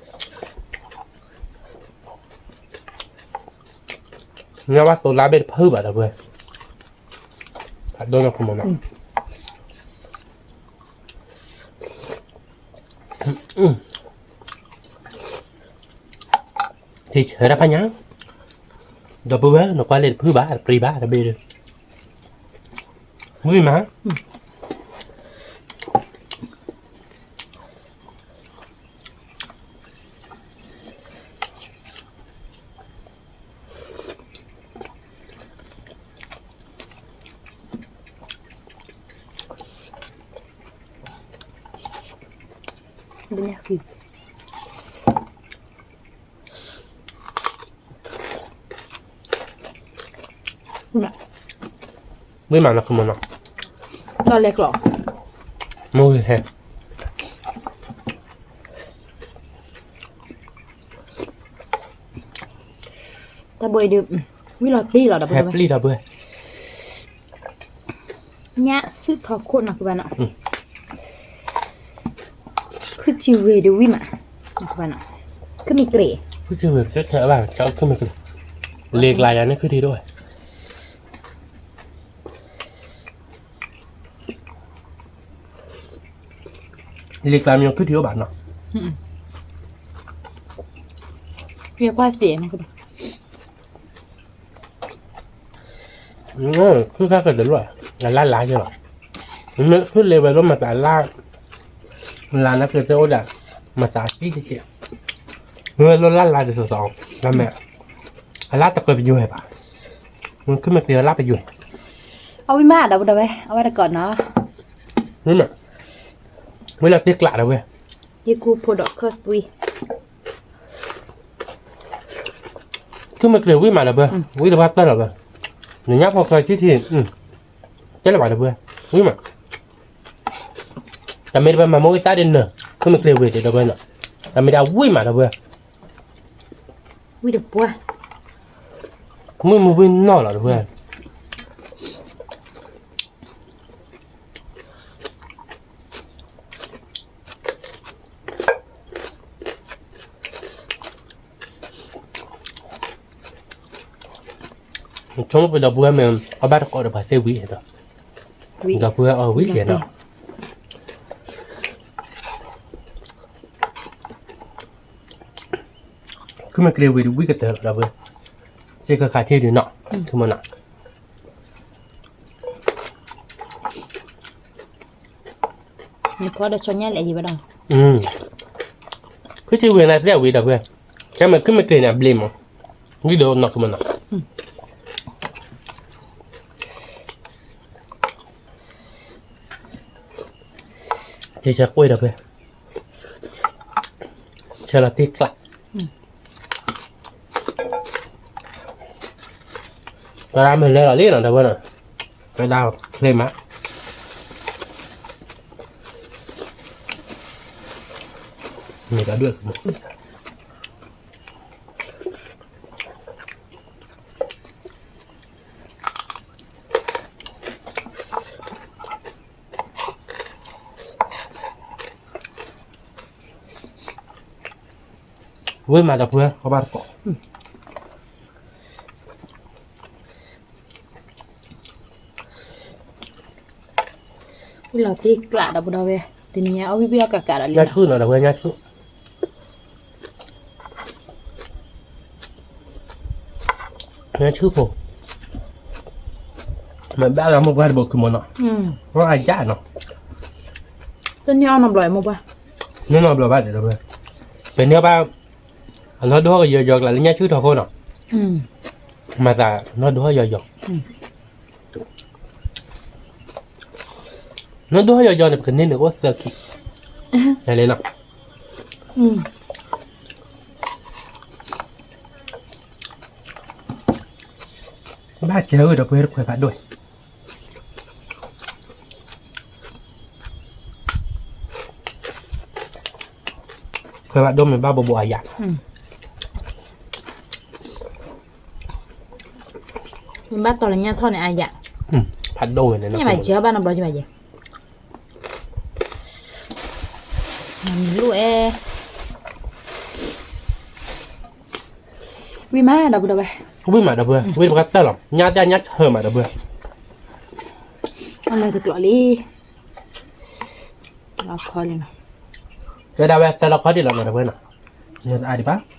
နီၤ, ဝံၣ်လီၤထံကျါ မ့ၢ်ဘၣ်သိးလါဘ့ၣ်တဖုဘၣ်ဒီပုၢ်ဝဲၢ်, ဖးဒိၣ်နီၤ ကမနီၤ, ထံဆၢတၢ်ဖးညါ, ဒီပုၢ်ဝဲၢ် နကွၢ်လၢတဖုဘၣ် တပြံဘၣ်တဘ့ၣ်ဒီး, ဝံၣ်မး ဝံၣ်မးနီၤ ကမနီၤ, လီၤလဲၤကျိး, မုၢ်ဟဲ တၢ်ဘိအံၤဒီး ဝံၣ်လီၤတံၢ်လီၤဒီပုၢ်ဝဲၢ်, ဟဲပျံၤဒီပုၢ်ဝဲၢ်, ညၣ်စုၣ်ထီခိၣ်နီၤကဘၣ်နီၤ, ခုၣ်ထံဝ့ၤဒီးဝံၣ်မး, နီၤကဘၣ်နီၤ, ခုၣ်မ့ၢ်ကျ့ၤ, ခုၣ်ထံဝ့ၤကဲထဲအဘၣ် ခုၣ်မ့ၢ်ကျ့ၤ, လ့ၤကျါယၤန့ၣ်ခုၣ်ထံတအိၣ်ဝဲ လ့ၤကျါမ့ၢ်ခုၣ်ထံအိၣ်ဘၣ်နီၤ, ယကွၢ်သ့ၣ်န့ၣ်, ခုၣ်ခါကတလီၢ်, အလါလါက့ၤလီၤ, မ့မ့ၢ်ခုၣ်လ့ၤဝဲလိမၤသးလါ, လါနက့ၤတအိၣ်ဒၣ်, မၤသးကံၢ်က့ၤ, မ့မ့ၢ်လိလါလါဒ်သိးသိး, အလါတကွဲးပယွဲၢ်ဘၣ်, မ့ၢ်ခုၣ်မ့ၢ်ကျ့ၤအလါပယွဲၢ်, အဝံၣ်မးဒီပုၢ်ဝဲၢ် အဝဲတကိးနီၤ, မ့မ့ၢ် ဝံၣ်လီၤတံၢ်ကျးဒီပုၢ်ဝဲၢ်, ယကူဖိဒီးခၢၣ်သွံ ခုၣ်မ့ၢ်ကျ့ၤဝံၣ်မးဒီပုၢ်ဝဲၢ်, ဝံၣ်တဘၣ်တၢၢ်လီၤဘၢ, နညၣ်ဖိချၢထံထံ, တဲလၢၤဘၣ်ဒီပုၢ်ဝဲၢ်, ဝံၣ်မး, တၢ်မ့ၢ်တဘၣ်မၤမ့ၢ်ဝံၣ်သၣ်ဒ်နၢၤ, ခုၣ်မ့ၢ်ကျ့ၤဝံၤဒီပုၢ်ဝဲၢ်နီၤ, တၢ်မ့ၢ်ဒၣ်ဝံၣ်မးဒီပုၢ်ဝဲၢ်, ဝံၣ်တပှၢ်, မုၢ်မုၢ်ဝံၣ်နီၢ်လီၤဒီပုၢ်ဝဲၢ် ဆိကမိၣ်ပဒီပုၢ်ဝဲၢ်မ့ၢ် အီၣ်ဘၣ်တကိးဒီးပှၤသ့ဝံၤဒီး, ဒီပုၢ်ဝဲၢ်အီၣ်ဝံၤကဲဒီး, ခုၣ်မ့ၢ်ကျ့ၤဝံၤဒီးဝံၣ်ကတၢၢ်လီၤဒီပုၢ်ဝဲၢ်, စ့ၢ်ကီးခးထံဒုးနီၤ, ခုၣ်မ့ၢ်နီၤ နဖီဒီးဆီညၣ်လဲၣ်ယံၤဘၣ်ဒီး, ခုၣ်ထံဝံၤန့ၣ်သ့ၣ်အဝံၤဒီပုၢ်ဝဲၢ်, ကဲမ့ၢ်ခုၣ်မ့ၢ်ကျ့ၤန့ၣ် အဘျ့မး, ဝံၣ်ဒီးနီၢ်ကမနီၤ, ကဲဆၢကွံာ်ဒီပုၢ်ဝဲၢ်, ဆၢလီၤတံၢ်ကျး သရၣ်မုၣ်လဲၤလီၤလံနီၤ ဒီပုၢ်ဝဲၢ်နီၤ, ဝဲဒၣ်ချ့မး, မ့ၢ်တၢ်ဒွဲၣ် ဝံၣ်မးဒီပုၢ်ဝဲၢ် အီၣ်ဘၣ်တကိး, လီၤတံၢ်ကျးဒီပုၢ်ဒီဝဲၢ်, တနံၤညါအီၣ်ဝံၣ်ဘံၣ်အီၣ်ကးကးဒီးလံ, ညါဆူၣ်နီၤဒီပုၢ်ဝဲၢ်, ညါဆူၣ်, ညါဆူၣ်ဖိ, မ့ၢ်ဘၣ်လၢမိၢ်ပှၢ်တဘိခုမီၤနီၤ, အါယၣ်နီၤ, တန့ၢ်အီၣ်နီတဘျီမိၢ်ပှၢ်, န့ၢ်နီတဘျီဘၣ်ဒီးဒီပုၢ်ဝဲၢ်, ပန့ၢ်ဘၣ်, အနီၢ်ဒိၣ်ဟီၣ်ကယီယီကျါလၢညါဆူၣ်ထီၣ်ခိၣ်နီၤ, မၤသးနီၢ်ဒိၣ်ဟီၣ်ယီယီ နီၢ်ဒိၣ်ဟီၣ်ယီယီန့ၣ် ပကန့ၢ်န့ၣ်အိၣ်သၢခံ, လဲၤလီၤ, ဘၣ်စၢၤဧၢဒီပုၢ်ဝဲၢ် တခွဲးဖးဒိၣ်, ခွဲးဖးဒိၣ်မ့ၢ်ဘၣ်ဘိဘိအါယၣ်, မ့ၢ်ဘၣ်တီၤလၢညါထီၣ်န့ၣ်အါယၣ်, ဖးဒိၣ်ဝဲန့ၣ် မ့ၢ်ဘၣ်စၢၤဘၣ်နီတဘျီယဘၣ်ယဲ မ့ၢ်လိၣ်အဲ, ဝံၣ်မးဒီပုၢ်ဒီဝဲၢ်, ဝံၣ်မးဒီပုၢ်ဝဲၢ်, ဝံၣ်တပှၢ်တၢၢ်လီၤ, ညါတၢ်ညါဆၢမးဒီပုၢ်ဝဲၢ်, အလၢတကျိးလံ, လီၤခီလံနီၤ, တဲဒၣ်ဝဲသၢလီၤခီဒံးလီၤနီၤ ဒီပုၢ်ဝဲၢ်နီၤ, အါဒံးဘၣ်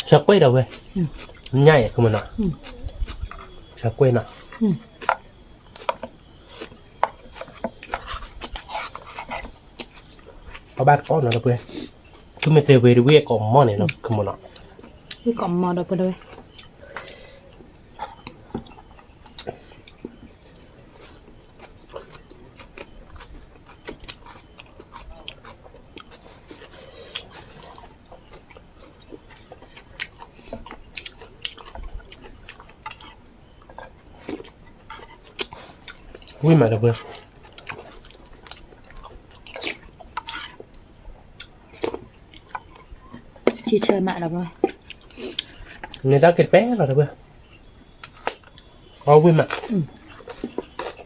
ဆၢကွ့ၢ်ဒီပုၢ်ဝဲၢ်, ညါအံၤခိၣ်မနီၤ, ဆၢကွ့ၢ်နီၤ, အဘၣ်တကိးနီၤဒီပုၢ်ဝဲၢ်, သူမ့ၢ်သ့ဝဲတဝံၣ်အကိးမီၢ်န့ၣ်နီၤ ခိၣ်မနီၤ, ဝံၣ်ကိးမီၢ်ဒီပုၢ်ဝဲၢ် ဝံၣ်မးဒီပုၢ်ဝဲၢ်, ထံဆၢမးဒီပုၢ်ဝဲၢ်, န့ၢ်တၢ်က့ၤတပဲလီၤဒီပုၢ်ဝဲၢ်, အီၣ်ဝံၣ်မး,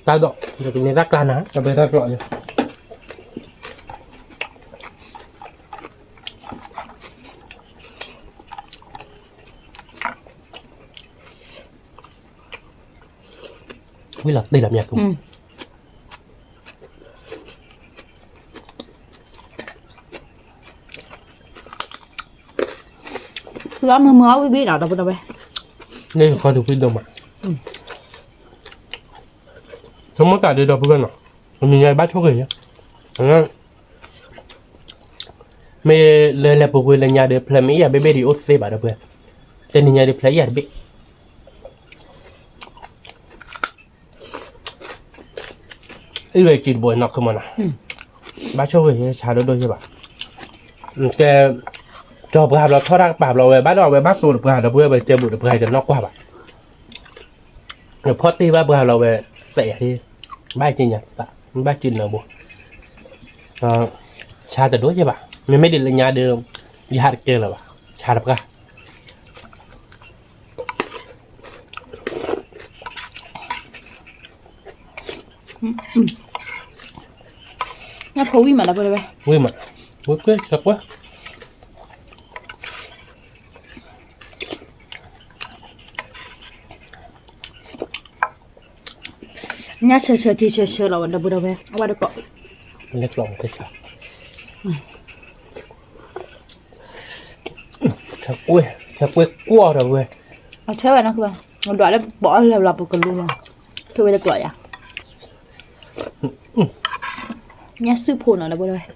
တၢ်ဒိၣ်, န့ၢ်တၢ်ကျါနၤ တပဲတၢ်ကျီးန့ၣ် ဝံၣ်လီၤတ့ၢ်လီၤမ့ၢ်, ဃုအီၣ်မုာ်မုာ်အီၣ်ဝံၣ်ဘံၣ်နီၤ ဒီပုၢ်ဒီဝဲၢ်, န့ၣ်ခီဒုးဖံဒိၣ်မး, ဆိကမိၣ်သးဒ်ဒီပုၢ်ဝဲၢ်နီၤ, တနံၤညါဘၣ်ဆိၣ်ဂ့ၤ, မ့ၢ်လၢလဲၤပူၤကွံာ်လၢညါဒီး ဖျဲးမ့ၢ်အံၤယၤဘ့ၣ်ဘ့ၣ်ဒံးအိၣ်သ့ဘၣ်ဒီပုၢ်ဝဲၢ်, တနံၤညါဒီးဖျဲးအံၤယၤတဘ့ၣ် အံၤဝဲကံတဘိနီၢ်ခိမနီၤ, ဘၣ်ဆိၣ်ဂ့ၤဆါဒိၣ်ဒိၣ်ယဲဘၣ်, ကဲ, ကၠီၤပှၤဘျီထီၣ်တၢ်ကပၤဘျီဝဲ ဘၣ်ဒီးအဝဲဘၣ်သိးတပှၤဒီပုၢ်ဝဲၢ် ဝဲကဲဘူးတပှၤတနီၢ်ကွၢ်ဘၣ်, ဖီၣ်တ့ၢ်ဘၣ်ပှၤဘျီဝဲ, သဲးယၤဒ်, ဘၣ်က့ညါ, ဘၣ်က့နၢဘိ, ဆါတဒိၣ်ယဲဘၣ်, မ့မ့ၢ်ဒ်လၢညါဒီး, ယဟးတကဲလၢၤဘၣ်, ဆါတပှၢ် ညၣ်ဖိဝံၣ်မးဒီပုၢ်ဝဲၢ်, ဝံၣ်မး, ဝံၣ်ကွ့ၢ်ကွ့ၢ်, ညၣ်ဆၢဆၢထံဆၢဆၢလီၤဝဲဒီပုၢ်ဒီဝဲၢ် အဝဲတကိး, လဲၤကျီၢ်မးကဆါ, ဆၢကွ့ၢ်, ဆၢကွ့ၢ်ကွီၢ်ဒီပုၢ်ဝဲၢ်, အဆၢဝဲနီၢ်ခိဘၣ်, ဒွးလၢဘီအီၣ်လၢဘျီပကလူလီၤ, ထိၣ်ဝဲတကျီးယၤ ညၣ်စုၣ်ဖိနီၤဒီပုၢ်ဝဲၢ်,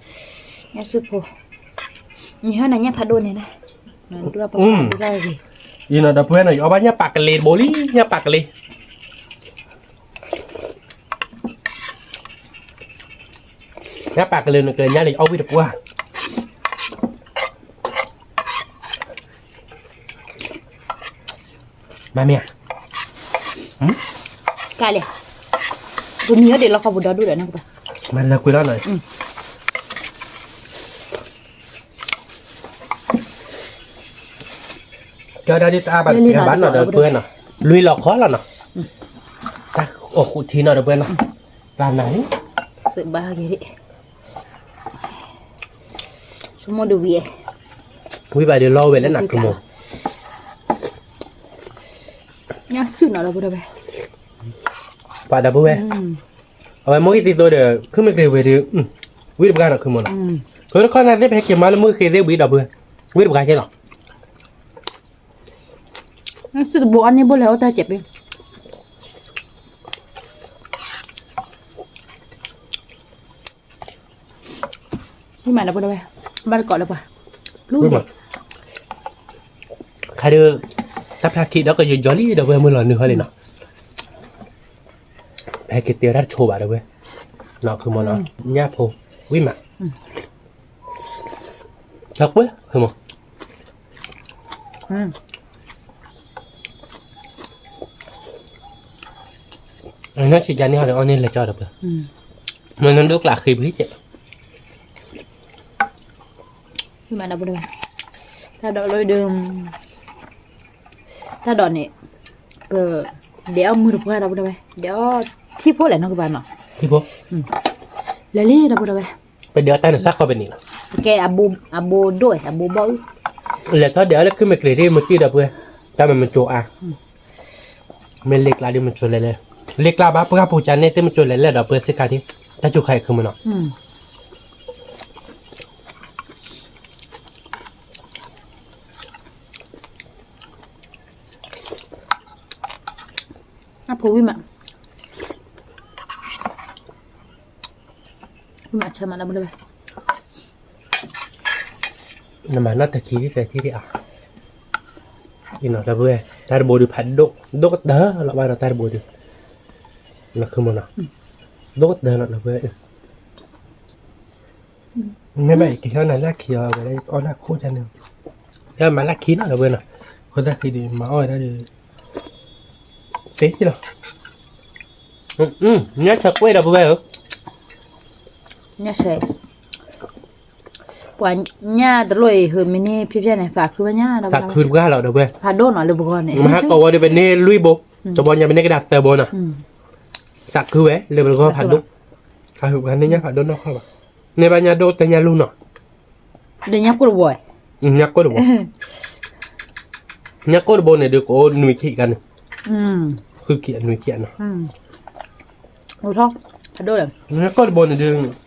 ညၣ်စုၣ်ဖိ, နဟၢနၤညၣ်ဖးဒိၣ်န့ၣ်, ဒူၣ်ပပဒူၣ်ဂ့ၤ, အံၤနီၤဒီပုၢ်ဝဲၢ်နီၤ ယအီၣ်ဘၣ်ညၣ်ပာ်ကလ့တဘိလံ ညၣ်ပာ်ကလ့, ညၣ်ပာ်ကလ့န့ၣ်ကညါလံအီၣ်ဝံၣ်တပှၢ် မၤမ့ၢ်ဧါ, ကလဲၣ်, ပမံၤအီၣ်ဒံးလီၢ်ခီပူၤဒီဒူၣ်ဒီးနီၢ်ကပၤ, မၤလၢကွံာ်လီၤနီၤ, ကၢဒၣ်ဒ်တအါဘၣ်တစှၤဘၣ်နီၤဒီပုၢ်ဝဲၢ်နီၤ, လွံၢ်လီၢ်ခီလီၤနီၤ, တၢ်အိၣ်ဃုထံနီၤဒီပုၢ်ဝဲၢ်နီၤ, တၢ်နၤလံ, သုဘၣ်က့ၤ, ဆိကမိၣ်ဒုးဝံၤ, ဝံၤဘၣ်ဒီးလီၤဝဲလၢနၤ ခုမိၢ်ညါစုၣ်နီၤဒီပုၢ်ဒီဝဲၢ်, ပှၤဒီပုၢ်ဝဲၢ်, အဝဲမုၢ်ဂ့ၤသ့သိဒီး ခုမ့ၢ်ကရ့ၤဝဲဒီး ဝံတပှၢ်နီၤ ခုမိၢ်နီၤ, ခုတခီနၤသ့ၣ်ဖဲက့ၤမၤလၢမုၢ်ဂ့ၤသ့ၣ်ဝံဒီပုၢ်ဝဲၢ်, ဝံတပှၢ်က့ၤလီၤ. စုတဘိအန့ၣ်ဘိလဲၤအိၣ်တၢ်ကဲးပ့, မၤဒီပုၢ်ဒီဝဲၢ်, ဘၣ်တကိးလၢပှၤ, ခါဒီး, တၢ်ဖျါခံဒီးကယီၤလံဒီပုၢ်ဝဲၢ်မုၢ်လီၤနုာ်ဟီလံနီၤ, ဖဲက့ၤတဲတၢ်တဆိဘၣ်ဒီပုၢ်ဝဲၢ်, နီၤ ခုမိၢ်နီၤ ညၣ်ဖိ, ဝံမး, ကွဲ, ခုမိၢ် နီၢ်ဆံးကန့ၣ်ဟီဒီးအီၣ်န့ၢ်လဲၤကၠီဒီပုၢ်ဝဲၢ်, မ့ၢ်နဒိၣ်ကျးဃ့ပလံကဲး, တၢ်ဒိးလၢဒုး, တၢ်ဒိးန့ၣ်, ပ, ဒဲးအီၣ်မုၢ်တပှၢ်ဒီပုၢ်ဝဲၢ်, ဒဲးအီၣ်ထံဖိလဲၣ်နီၢ်ကဘၣ်နီၤ, လဲၤလံဒီပုၢ်ဝဲၢ်, ပဒဲးအီၣ်တၢ်န့ၣ်စးခီပနံးလီၤ, ကဲအဘိဘီအုၣ်, လဲၤထီၣ်ဒဲးအီၣ်လၢခုမ့ၢ်ကရ့ၤဒ်မတံၢ်ဒီပုၢ်ဝဲၢ်, တၢ်မ့ၢ်မကၠိအါ မ့ၢ်လ့ကျါဒ်မကၠိလဲၤလဲၤ, လ့ကျါဘၣ်ပှၢ်ပူၤကန့ၣ်သ့ၣ်မကၠိလဲၤလဲၤဒီးပုၢ်ဝဲၢ်စ့ၢ်ကီးဒ်, တၢ်စူၤခါအံၤခုမိၢ်နီၤ, အဖိဝံမး, ဝံမးဆၢမးဒီပုၢ်ဝဲၢ်, နမၤနီၢ်တခံဒ်သဲးထံဒ်အါ, အံၤနီၤဒီပုၢ်ဝဲၢ် တၢ်တဘိဒုးဖးဒိၣ်, ဒိၣ်ကတၢၢ်လီၤဘၣ်ဒီးတၢ်တဘိဒုး, နခုမိၢ်နီၤ, ဒိၣ်ကတၢၢ်လီၤဒီပုၢ်ဝဲၢ်, မ့ၢ်ဘၣ်အံၤကဟဲနၤလၢခံအီၤဝဲလၢအီၣ်လၢခိၣ်တၢ်န့ၣ်, ဟဲမၤလၢခံနီၤဒီပုၢ်ဝဲၢ်နီၤ, ခိၣ်တၢ်ခံဒုးမၤအီၣ်ဝဲဒၣ်ဒီး သ့လီၤ, ညၣ်ဆၢကွဲးဒီပုၢ်ဝဲၢ်ဧၢ, ညၣ်ဆၢ, ပှၤညၣ်တလိၣ်အံၤ ဟုးမ့ၢ်န့ၢ်ဖျဲၣ်ဖျဲၣ်န့ၣ် သးခုဝဲညါဒီး, သးခုတပှၢ်လီၤဒီပုၢ်ဝဲၢ်, ဖးဒိၣ်နီၤလၢပဂီၢ်န့ၣ်, မဟါကီးဝဲဒီးပန့ၢ်လွံၢ်ဘိ, တဘီညါပန့ၢ်ကဒါသၢဘိနီၤ, သးခုဝဲလၢပဂီၢ်ဖးဒိၣ်, ဖးဟုးပှၤန့ၢ်ညၣ်ဖးဒိၣ်နီၢ်ခီဘၣ်, န့ၢ်ဘၣ်ညၣ်ဒိၣ်တဲညၣ်လူၢ်နီၤ, ဒီးညၣ်ကိၢ်တဘိ, ညၣ်ကိၢ်တဘိ, ညၣ်ကိၢ်တဘိန့ၣ်ဒုးကအိၣ်နွံခံကါန့ၣ်, ဃုခံနွံခံနီၤ, ညၣ်ကိၢ်တဘိန့ၣ်ဒုး,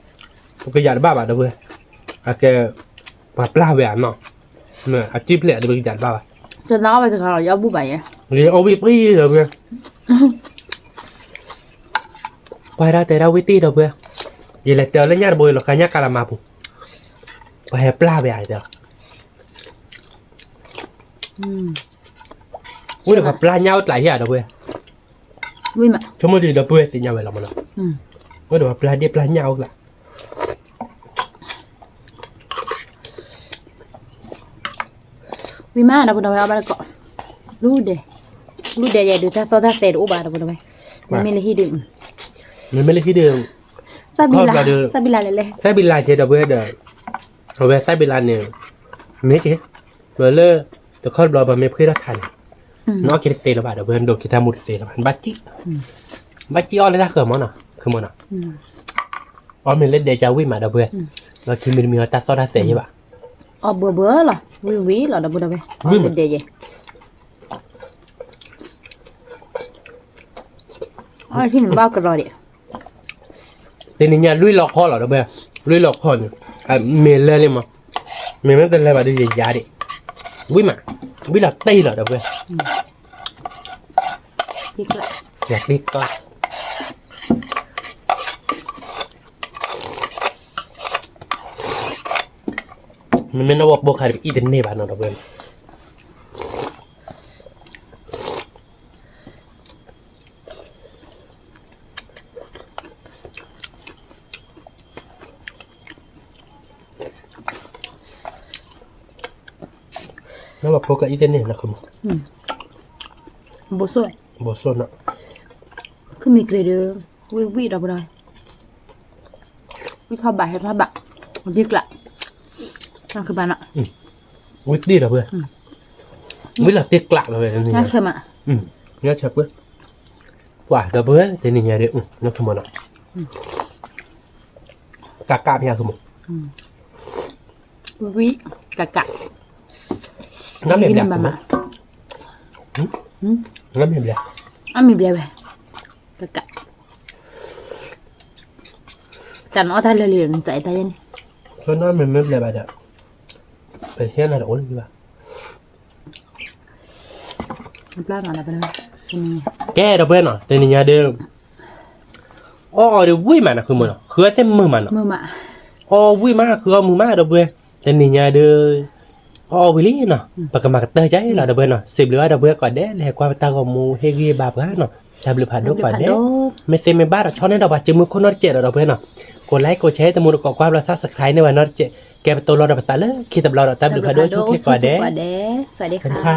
ပကယၤတဘၣ်ဘၣ်ဒီပုၢ်ဝဲၢ်, အကဲ, ပှၤပျၢ်ဝဲဧါနီၤ, အတံၢ်ဖျဲးဒီးပကယၤတဘၣ်ဘၣ်, ယအီၣ်ဝံၣ်ပှံၢ်ဒီပုၢ်ဝဲၢ်, ပှၤဒၣ်တဲဒၣ်ဝံၣ်တံၢ်ဒီပုၢ်ဝဲၢ်, ယလဲၤတၢ်လၢညၣ်တဘိ ယလီၤဃာ်ညၣ်ကလးမၤပူၤ, ပှၤဟဲပျၢ်ဝဲဧါတဲ ဝံၣ်ဒီးပှၤပျၢ်ညၣ်အိၣ်ကျးဟံၣ်ဧါဒီပုၢ်ဝဲၢ်, ဆိကမိၣ်ဒ်ဒီပုၢ်ဝဲၢ်သ့ၣ်ညါဝဲလီၤမးနီၤ, ဝံၣ်ဒီးပှၤပျၢ်ဒ့ၣ်ပျၢ်ညၣ်အိၣ်ကျး, ဝံၣ်မးဒီပုၢ်ဝဲၢ်အီၣ်ဘၣ်တကိး, လူဒဲး, လူဒဲးယဲဒုးတၢ်သီၣ်တၢ်သဲတအိၣ်ဘၣ်ဒီပုၢ်ဝဲၢ်, မ့မ့ၢ်လၢဟံၣ်ဒုး, မ့မ့ၢ်လၢဟံၣ်ဒုး, တၢ်ဘံလး, တၢ်ဘံလးလဲၣ်လဲၣ်, တၢ်ဘံလးကဲဒီပုၢ်ဝဲၢ်ဒီး, အဝဲတၢ်ဘံလးန့ၣ်, မ့ၢ်က့ၤ, လၢ, တခီတဘျီပမ့ၢ်ဖှ့ၣ်ထီၣ်ခါန့ၣ်, နအီၣ်က့ၤတသ့လၢၤဘၣ်ဒီပုၢ်ဝဲၢ် နဒိးက့ၤတၢ်မူတသ့လၢၤဘၣ် နဘၣ်ကံၣ်, ဘၣ်ကံၣ်အီၣ်လၢတၢ်ဃၢၤမးနီၤ ခုမးနီၤ, အီၣ်မ့ၢ်လၢဒဲကဝံၣ်မးဒီပုၢ်ဝဲၢ်, လီၢ်ခံမံၤတမံၤအီၤတၢ်သီၣ်တၢ်သဲယဲဘၣ်, အီၣ်ဘှီဘှီလီၤ ဝံၣ်ဝံၣ်လီၤဒီပုၢ်ဝဲၢ်, ဝံၣ်မးဒဲယဲ အီၣ်ထံၣ်န့ၣ်ဘၣ်ကရီဒံး, တနံၤညါလွံၢ်လီၤခီလီၤဒီပုၢ်ဝဲၢ်, လွံၢ်လီၤခီန့ၣ်, မ့ၢ်လၢလံမး, မ့ၢ်မ့ၢ်တလဲၤဘၣ်ဒီးယယၤဒံး, ဝံၣ်မး, ဝံၣ်လီၤတံၢ်လီၤဒီပုၢ်ဝဲၢ်, တံၢ်ကျါ မ့မ့ၢ်နဝဲပိာ်ခါဒီးကအံၣ်တန့ၢ်ဘၣ်နီၤဒီပုၢ်ဝဲၢ်, နဝဲပိာ်ခါအံၣ်တန့ၢ်နီၤ, ဘိၣ်စိၣ်, ဘိၣ်စိၣ်နီၤ, ခုမ့ၢ်ကရ့ၤဒီး, ဝံၣ်ဝံၣ်ဒီပုၢ်ဝဲၢ်, ဝံၣ်ထီၣ်ဘးဟဲထီၣ်ဘး, တံၢ်ကျါ, ဝံၣ်တံၢ်ဒီပုၢ်ဝဲၢ်, ဝံၣ်လီၤတံၢ်ကျါလီၤဝဲ, ညၣ်ဆၢမး, ညၣ်ဆၢပှဲၤ, ပှၤဒီပုၢ်ဝဲၢ် တနံၤညါဒီး, နဆိကမိၣ်နီၤ, ကးကးဖဲညါ ဃုမိၢ်, ဝံၤ ကးကး, နမ့ၢ်ဘျဲး, နမ့ၢ်ဘျဲး, အမ့ၢ်ဘျဲးဝဲ, ကးကး, တၢ်နအီၣ်တၢ်လၢာ်လံ နတၢ်အဲၣ်တၢ်ယဲန့ၣ်, နမ့ၢ်မ့ၢ်ဘျဲးဘၣ်ဒီး ပဟဲနၤတအိၣ်လၢၤဘၣ်. ကဲ ဒီပုၢ်ဝဲၢ်နီၤ တနံၤညါဒီး အီၣ်အီၤဒီးဝံၣ်မးနီၤ ဃုမိၢ်နီၤ ဃုအီၣ်သ့ၣ်မုာ်မးနီၤ, အီၣ်ဝံၣ်မး ဃုအီၣ်မုာ်မး ဒီပုၢ်ဝဲၢ်, တနံၤညါဒီး အီၣ်အီၤဝံၤလံနီၤ ပကမၤကတၢၢ်ကါအံၤလီၤ ဒီပုၢ်ဝဲၢ်နီၤ, စံးဘျုးဘၣ်ဒီပုၢ်ဝဲၢ်ကိးဂၤဒဲး လဲၤကွၢ်ပတၢ်ဂီၤမူဟ့ၣ်ဂံၢ်ဘါပှၤနီၤ, တၢ်ဘျုးဖးဒိၣ်ကိးဂၤဒဲး, မ့ၢ်သ့မ့ၢ်ဘၣ်ဒီး ဆီၣ်န့ၢ်ဒီးပှၤစုမုၢ်ခိၣ်နီတစဲးဒီး ဒီပုၢ်ဝဲၢ်နီၤ, ကိး like ကိး share တမူတကိးကွၢ်ဘျီ subscribe န့ၢ်ဝဲနီတစဲး, ကဲပတိလီၤဒီးပသးလၢခံတဘျီဒီး တၢ်ဘျုးဖးဒိၣ်ဆူၣ်ချ့ကိးဂၤဒဲး, သၢဒခါ